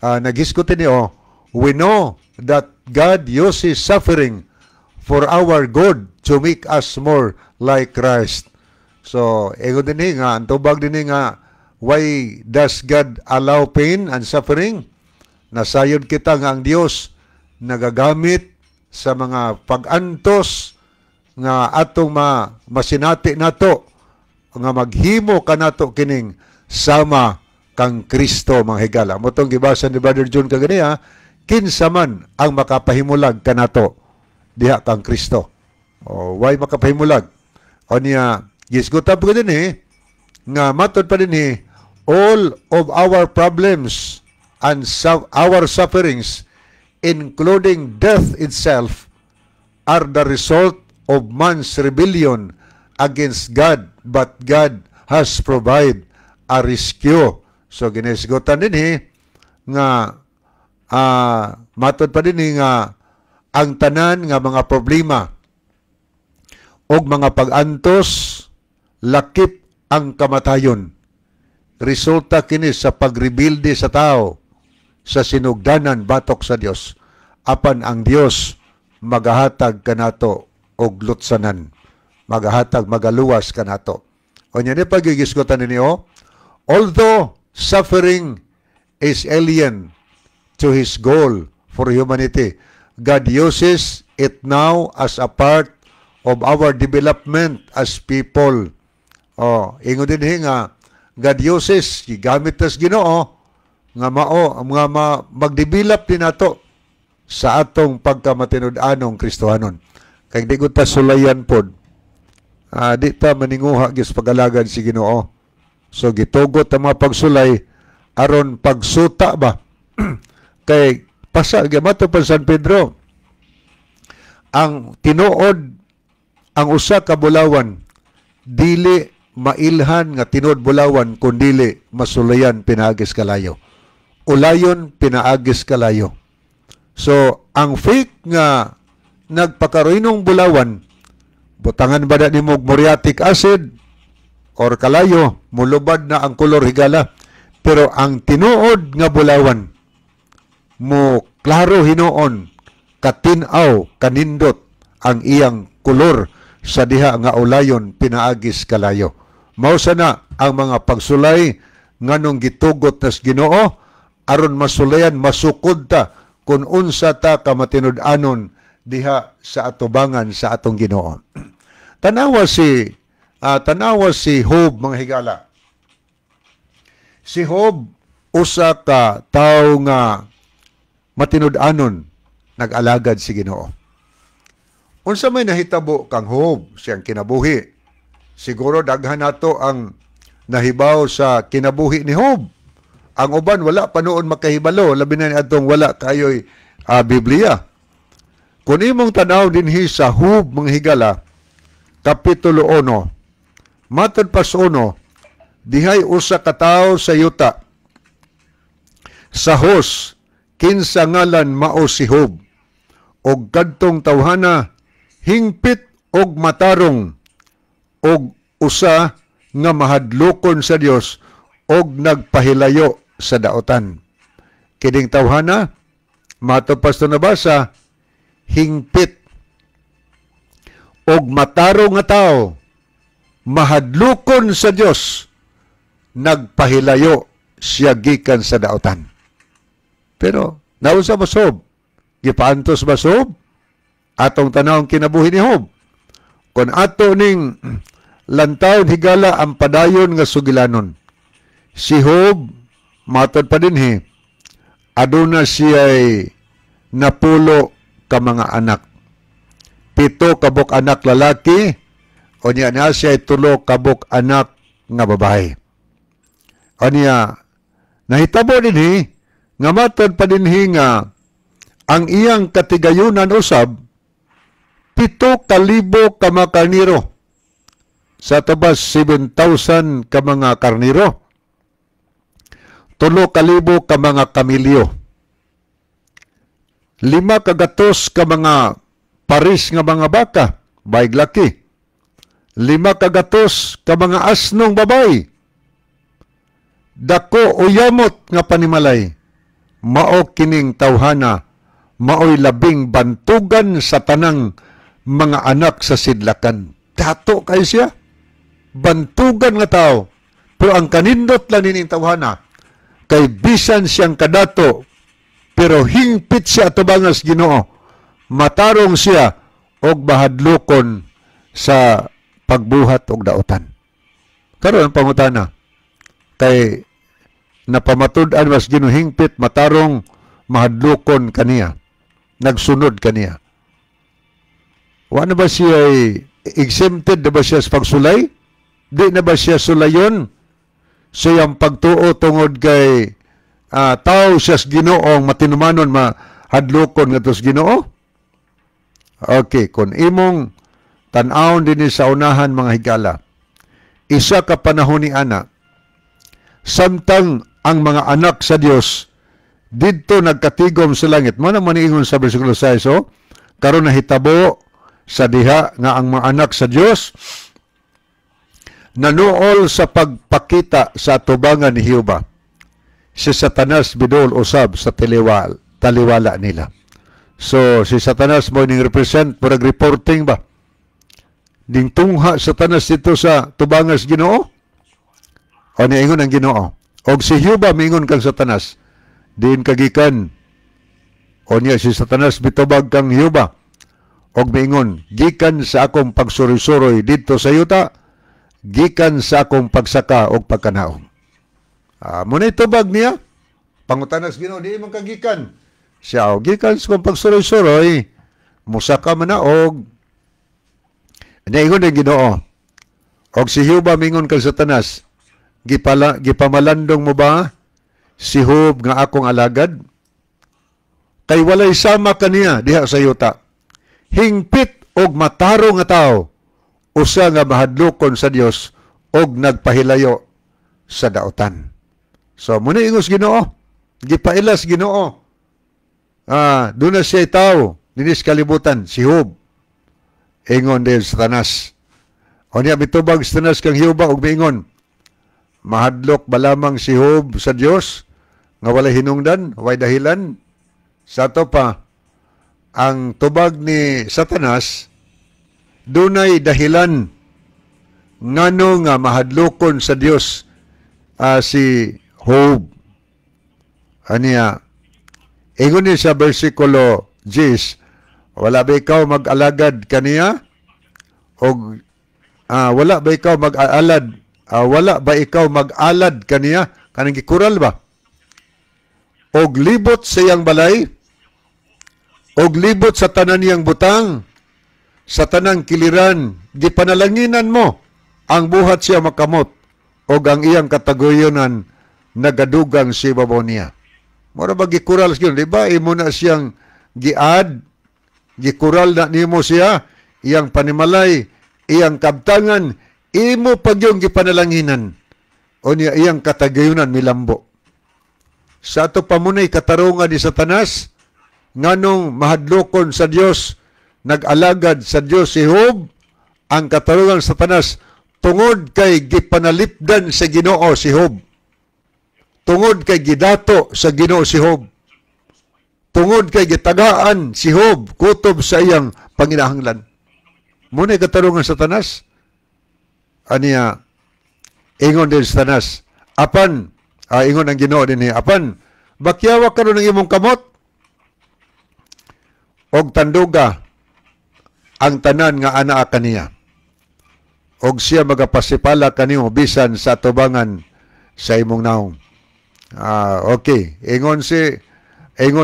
Speaker 3: Nagisgot ni oh, we know that God uses suffering for our good to make us more like Christ. So, ingon din nga, ang tubag din nga, why does God allow pain and suffering? Nasayod kita nga ang Dios nagagamit sa mga pag-antos nga atong masinati nato nga maghimo kanato kining sama kang Kristo, mga higala. Mao tong gibasa ni Brother John kaganiya, kinsa man ang makapahimulag kanato diha kang Kristo? O why makapahimulag? O niya gisgutan pa din eh nga matod pa din eh, all of our problems and our sufferings, including death itself, are the result of man's rebellion against God, but God has provided a rescue. So ginisgutan din eh nga matod pa din eh nga ang tanan nga mga problema og mga pag-antos, lakip ang kamatayon, resulta kini sa pagrebilde sa tao sa sinugdanan batok sa Dios, apan ang Dios magahatag kanato og lutsanan. Magahatag, magaluwas kanato. O niya ni pagigisgutan ninyo, although suffering is alien to His goal for humanity, God uses it now as a part of our development as people. Oh, ingon din nga God uses, gigamit tas Ginoo nga mao nga mag-develop din nato sa atong pagkamatinud-anong Kristohanon. Kay di ko ta sulayan pod. Di ta maninguha gis pag-alagad si Ginoo. So gitugot ang mga pagsulay aron pagsuta ba. Kay pasa gyamato pa San Pedro ang tinuod, ang usa ka bulawan dili mailhan nga tinuod bulawan kun dili masulayan pinaagis kalayo. Ulayon pinaagis kalayo. So, ang fake nga nagpakaroinong bulawan, butangan ba na nimo og muriatic acid or kalayo, mulubad na ang kolor, higala. Pero ang tinuod nga bulawan, mo klaro hinuon, katinaw, kanindot ang iyang kolor sa diha nga ulayon pinaagis kalayo. Mao sana ang mga pagsulay nganong gitugot nas Ginoo aron masulayan, masukod ta kung unsa ta ka matinud-anon diha sa atubangan sa atong Ginoo. Tanawa si Job, mga higala. Si Job, usa ka tawo nga matinud-anon nag-alagad si Ginoo. Unsa may nahitabo kang Job siyang kinabuhi? Siguro daghan nato ang nahibaw sa kinabuhi ni Job. Ang uban wala pa noon makahibalo, labi na ni atong wala kayoy Biblia. Kung imong tanaw dinhi sa Job, mga higala, Kapitulo 1, matod pas 1, dihay usa ka tawo sa yuta sa Uz, kinsa ngalan mao si Job. Og kadtong tawhana hingpit og matarong og usa nga mahadlokon sa Dios og nagpahilayo sa daotan. Kining tawhana, matod pa sa nabasa, hingpit og matarong nga tao, mahadlokon sa Dios, nagpahilayo siya gikan sa daotan. Pero naunsa ba si Job? Gipaantos ba si Job? Atong tanawong kinabuhi ni Job. Kung ato ning lantawon, higala, ang padayon nga sugilanon. Si Job, matod pa dinhi, aduna siya'y 10 ka mga anak. 7 kabuk anak lalaki, o niya na siya 3 kabuk anak nga babae. O niya, nahitabo dinhi, nga matod pa dinhi nga ang iyang katigayunan usab, 7,000 ka mga karniro. Sa tabas, 7,000 ka mga karniro. 3,000 ka mga kamilyo. 500 ka mga paris nga mga baka, baig laki. 500 ka mga asnong babay. Dako o yamot nga panimalay. Mao kining tawhana, maoy labing bantugan sa tanang mga anak sa sidlakan. Dato kay siya. Bantugan nga tao. Pero ang kanindot lang nining tawhana, kay bisan siyang kadato, pero hingpit siya atubangas Ginoo. Matarong siya og mahadlokon sa pagbuhat og daotan. Karon ang pangutana, kay napamatud-an mas Ginoo hingpit, matarong, mahadlokon kaniya, nagsunod kaniya. Wa na ba siya exempted na ba siya sa pagsulay? Di na ba siya sulayon sa iyang pagtuo tungod kay tao siya sa Ginoo, matinumanon, mahadlokon ngadto sa Ginoo? Okay, kung imong tan-awon din sa unahan, mga higala, isa ka panahon ni ana, samtang ang mga anak sa Dios didto nagkatigom sa langit. Mo na maniingon sa bersikulo 6, oh, karon nahitabo sa diha nga ang mga anak sa Dios nanuol sa pagpakita sa atubangan ni Jehova. Si Satanas bidol usab sa taliwala nila. So si Satanas mo ning represent, murag reporting ba. Ding tungha Satanas dito sa tubangas Ginoo. O niingon ang Ginoo. Og si Huba mingon kang Satanas, diin kagikan? O niya si Satanas bitubag kang Huba og miingon, gikan sa akong pagsuroy-suroy didto sa yuta, gikan sa akong pagsaka og pagkanaog. Muna tubag niya. Pangutanas Ginoo, di man kagikan? Siya, oh, gikan sa akong pagsuroy-suroy, musaka man na og. Niingon ang Ginoo. Og si Huba mingon kang Satanas, gipamalandong mo ba si Job nga akong alagad? Kay walay sama kaniya diha sa yuta. Hingpit og matarong nga tao, usa nga mahadlokon sa Dios og nagpahilayo sa daotan. So muna ingos Ginoo, gipailas Ginoo. Doon na siya tao dinis kalibutan, si Job. Ingon din Satanas. O niya mitubag Satanas kang Hiuba og miingon, mahadlok ba lamang si Job sa Dios nga walay hinungdan, walay dahilan? Sa ato pa, ang tubag ni Satanas, dunay dahilan ngano nga mahadlokon sa Dios si Job. Aniya, ingon ni sa versikulo 10, wala ba ikaw mag-alagad kaniya? Og wala ba ikaw mag-alad? Wala ba ikaw mag-alad kaniya? Kanang gikural ba? Og libot sa iyang balay, og libot sa tanan niyang butang, sa tanang kiliran, gipanalanginan mo ang buhat siya makamot, og ang iyang kataguyonan nagadugang si ibabaw niya. Mura ba gikural siya, di ba? Imo na siyang giad, gikural na nimo siya, iyang panimalay, iyang kabtangan, imo pag yung gipanalanginan, o niya iyang katagayunan milambo. Sa ato pa muna'y katarungan ni Satanas, nganong mahadlokon sa Dios, nag-alagad sa Dios si Job, ang katarungan sa Satanas, tungod kay gipanalipdan sa Ginoo si Job. Tungod kay gidato sa Ginoo si Job. Tungod kay gitagaan si Job kutob sa iyang panginahanglan. Muna'y katarungan sa Satanas. Aniya, ingon din sa Satanas, apan, ingon ang Ginoo din niya, apan, bakyawa karon ang imong kamot, og tanduga ang tanan nga anaa kaniya. Og siya magapasipala kanimo bisan sa tubangan sa imong naong. Okay, ingon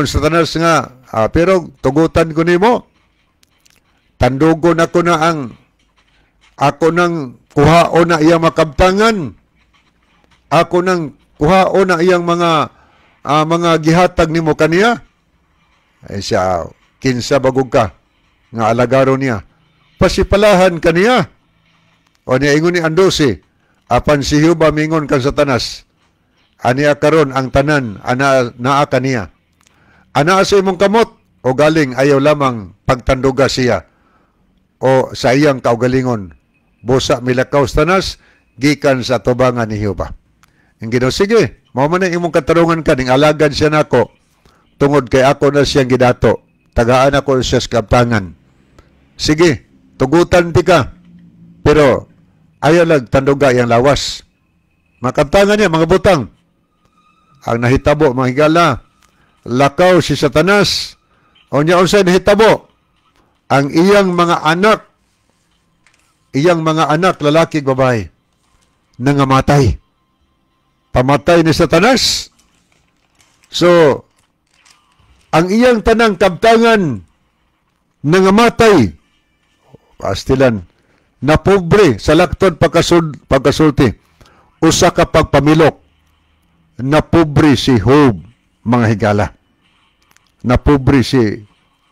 Speaker 3: Satanas nga, pero tugutan ko nimo. Tandugon ako na ang ako nang kuhaon na iyang makabtangan. Ako nang kuhaon na iyang mga gihatag nimo kaniya. Ay siya, kinsa bagog ka nga alagaro niya. Pasipalahan kaniya. O niya ingon ni Andose, apan si Huba mingon kang Satanas, aniya karon ang tanan ana naa kaniya. Anaa sa imong kamot o galing ayaw lamang pagtanduga siya o sa iyang kaugalingon. Busa milakaw Satanas gikan sa tubangan ni Huba. Ang Ginoo, sige, mao man ang imong katarungan ka ning alagad siya nako tungod kay ako na siyang gidato. Tagaan ako siya sa kabtangan. Sige, tugutan ti ka. Pero ayaw lang tanduga iyang lawas. Makabtangan niya, mga butang. Ang nahitabo, mga higala, lakaw si Satanas. O niya unsay nahitabo? Ang iyang mga anak, lalaki, babae, nangamatay. Pamatay ni Satanas. So, ang iyang tanang kabtangan nangamatay. Pastilan, na pobre sa laktod pagkasulti, usa ka pagpamilok, na pobre si Job, mga higala. Na pobre si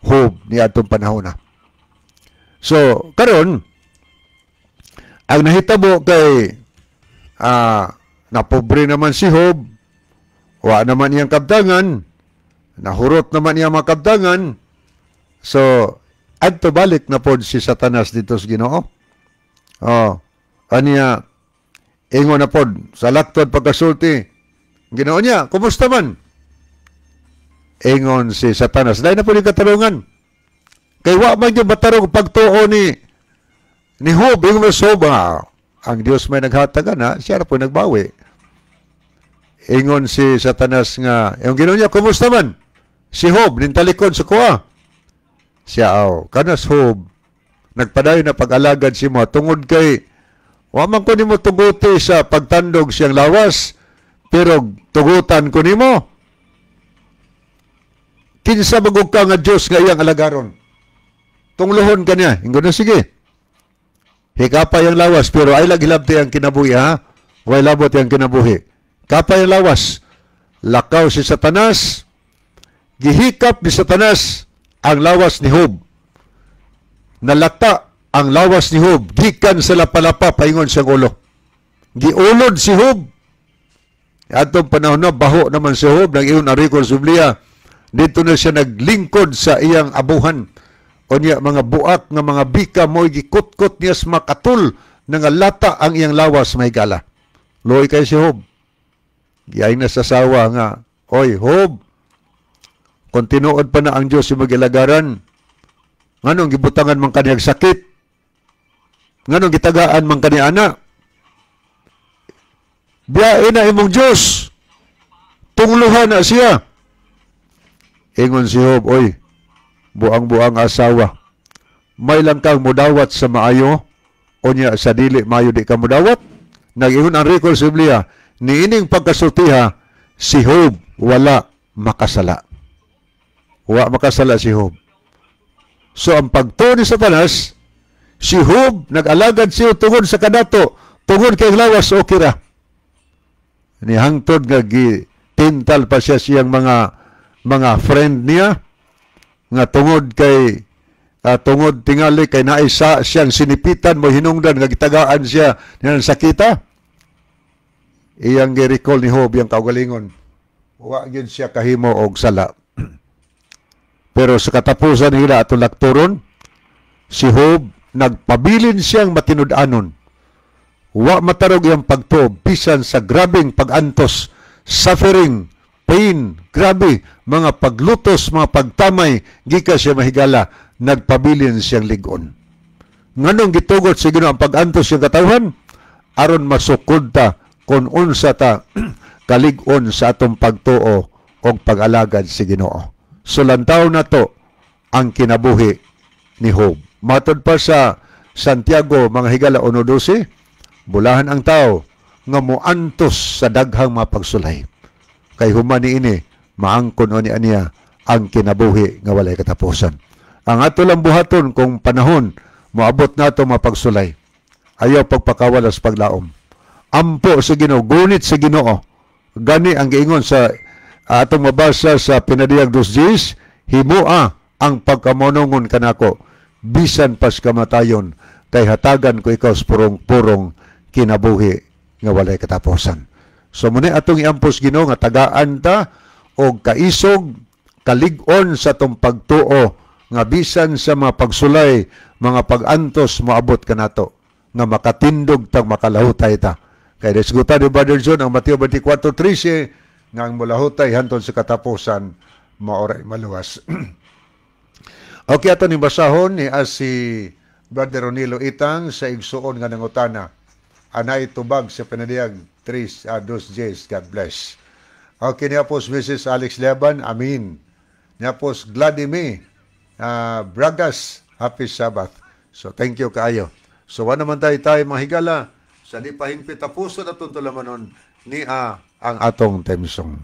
Speaker 3: Job ni atong panahon na. So, karon ang nahitabo kay napobre naman si Job, wa naman iyang kabtangan, nahurot naman iyang mga kabtangan. So, adto balik na pod si Satanas dito sa Ginoo. Oh, aniya ingon na pod sa laktod pagkasulti. Ginoo niya, kumusta man? Ingon si Satanas, dahil na po yung katarungan. Kay wa man yung matarong pagtuo ni Ni Job, ingon mo sa Job, ang Dios may naghatag na, siya ra po nagbawi. Ingon si Satanas nga, yung Ginoo niya, kumusta man? Si Job, nintalikod sa kuha. Siya, aw, kanas Job, nagpadayon na pag-alagad si mo, tungod kay, wa man ko nimo tuguti sa pagtandog siyang lawas, pero tugutan ko nimo. Kinsa bagog ka nga Diyos nga iyang alagaron? Tungluhon ka niya. Ingon na, sige. Hikapay ang lawas, pero ay laghilabti ang kinabuhi, ha? Way labot ang kinabuhi. Kapay ang lawas. Lakaw si Satanas. Gihikap ni Satanas ang lawas ni Job. Nalata ang lawas ni Job. Gikan sa lapalapa, paingon siyang ulo. Giulod si Job. Atong panahon na, baho naman si Job. Nag-iyon ang record sa Biblia. Dito na siya naglingkod sa iyang abuhan. O niya, mga buak nga mga bika mo'y gikutkot niya sa makatul na nga lata ang iyang lawas may gala. Luoy kay si Job. Giyay na sa sawa nga, oy, Job, kung tinuod pa na ang Diyos yung magilagaran, nganong gibutangan man kaniyag sakit? Nganong gitagaan man kaniya ana? Biyain na imong Diyos. Tungluhan na siya. Ingon si Job, oy, buang-buang asawa. May lang kang mudawat sa maayo, o niya sa dili maayo di ka mudawat. Nag-ingon ang record sa Biblia, niining pagkasultiha, si Job wala makasala. Wa makasala si Job. So ang pagtuo ni Satanas, si Job nag-alagad siya tungod sa kadato, tungod kay lawas okay ra. Nihangtod nga gitintal pa siya siyang mga friend niya nga tungod kay tungod tingali kay naisa siyang sinipitan mo hinungdan nga gitagaan siya niyang sakita. Iyang gi-recall ni Job iyang kaugalingon. Wa gyud siya kahimo og sala. Pero sa katapusan nila atong lakturon, si Job nagpabilin siyang matinud-anon. Wa matarog iyang pagtuo bisan sa grabeng pag-antos, suffering, pain, grabe, mga paglutos, mga pagtamay, gika siya mahigala, nagpabilin siyang lig-on. Nganong gitugot sa Ginoo ang pag-antos siyang katawhan? Aron masukod ta kung unsa ta kalig-on sa atong pagtuo og pag-alagad sa Ginoo. So lantaw na to ang kinabuhi ni Job. Matod pa sa Santiago mga higala 1:12, bulahan ang tao nga moantos sa daghang mga pagsulay. Kay human niini, maangkon ni aniya ang kinabuhi nga walay katapusan. Ang ato lang buhaton kung panahon moabot nato mga pagsulay, ayaw pagpakawalas paglaom. Ampo sa Ginoo, gunit sa Ginoo. Gani ang giingon sa atong mabasa sa Pinadiyag 2:10, himua ang pagkamonongon kanako bisan pas kamatayon, kay hatagan ko ikaw sa purong-purong kinabuhi nga walay katapusan. So muna atong iampos Ginoo nga tagaan ta og kaisog, kalig-on sa atong pagtuo nga bisan sa mga pagsulay, mga pag-antos moabot kanato nga makatindog tag makalahutay ta. Kay desgutan ni Brother John ang Mateo 24:13 nga ang molahutay hantod sa katapusan maoray maluwas. Okay, ato ning basahon ni as si Brother Ronilo Itang sa igsuon nga nangutana. Anay tubag sa Pinadiyag 3 2 God bless. Okay, niya po Mrs. Alex Leban, amin. Niya po Gladimir Bragas, happy Sabbath. So thank you kaayo. So wa naman tayo tayo mga higala sa di pahingpit tapuson atong tulamanon ni ang atong theme song.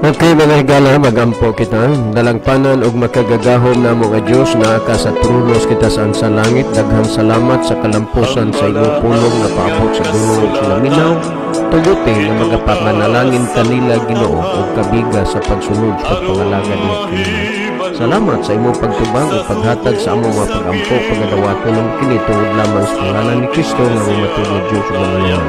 Speaker 2: Okay mga higala, magampo kita. Dalangpanan og makagagahom namo nga Dios naa ka sa tronos kita saan sa langit. Daghang salamat sa kalampusan sa imong pulong nga paabot sa dunong ug laminaw. Tuguti nga magapamanalangin kanila Ginoo og kabiga sa pagsunod sa pagpangalagad ni kini. Salamat sa imong pagtubag ug paghatag sa among mga pagampo pagadawaton ng kini tungod lamang sa pangalan ni Kristo nga among matuod nga Dios ug Mangangalan.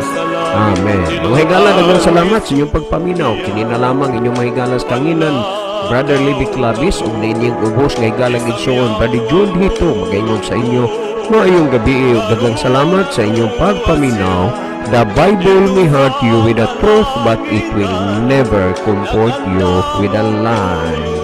Speaker 2: Amen. Mga higala, daghang salamat sa inyong pagpaminaw. Kini na lamang inyong mahigala sa kanginan, Brother Libby Clavis, ug niinyong ubos nga higalang igsoon, Brother Jude Hito, magaingon sa inyo maayong gabi ug daghang salamat sa inyong pagpaminaw. The Bible may hurt you with the truth, but it will never comfort you with a lie.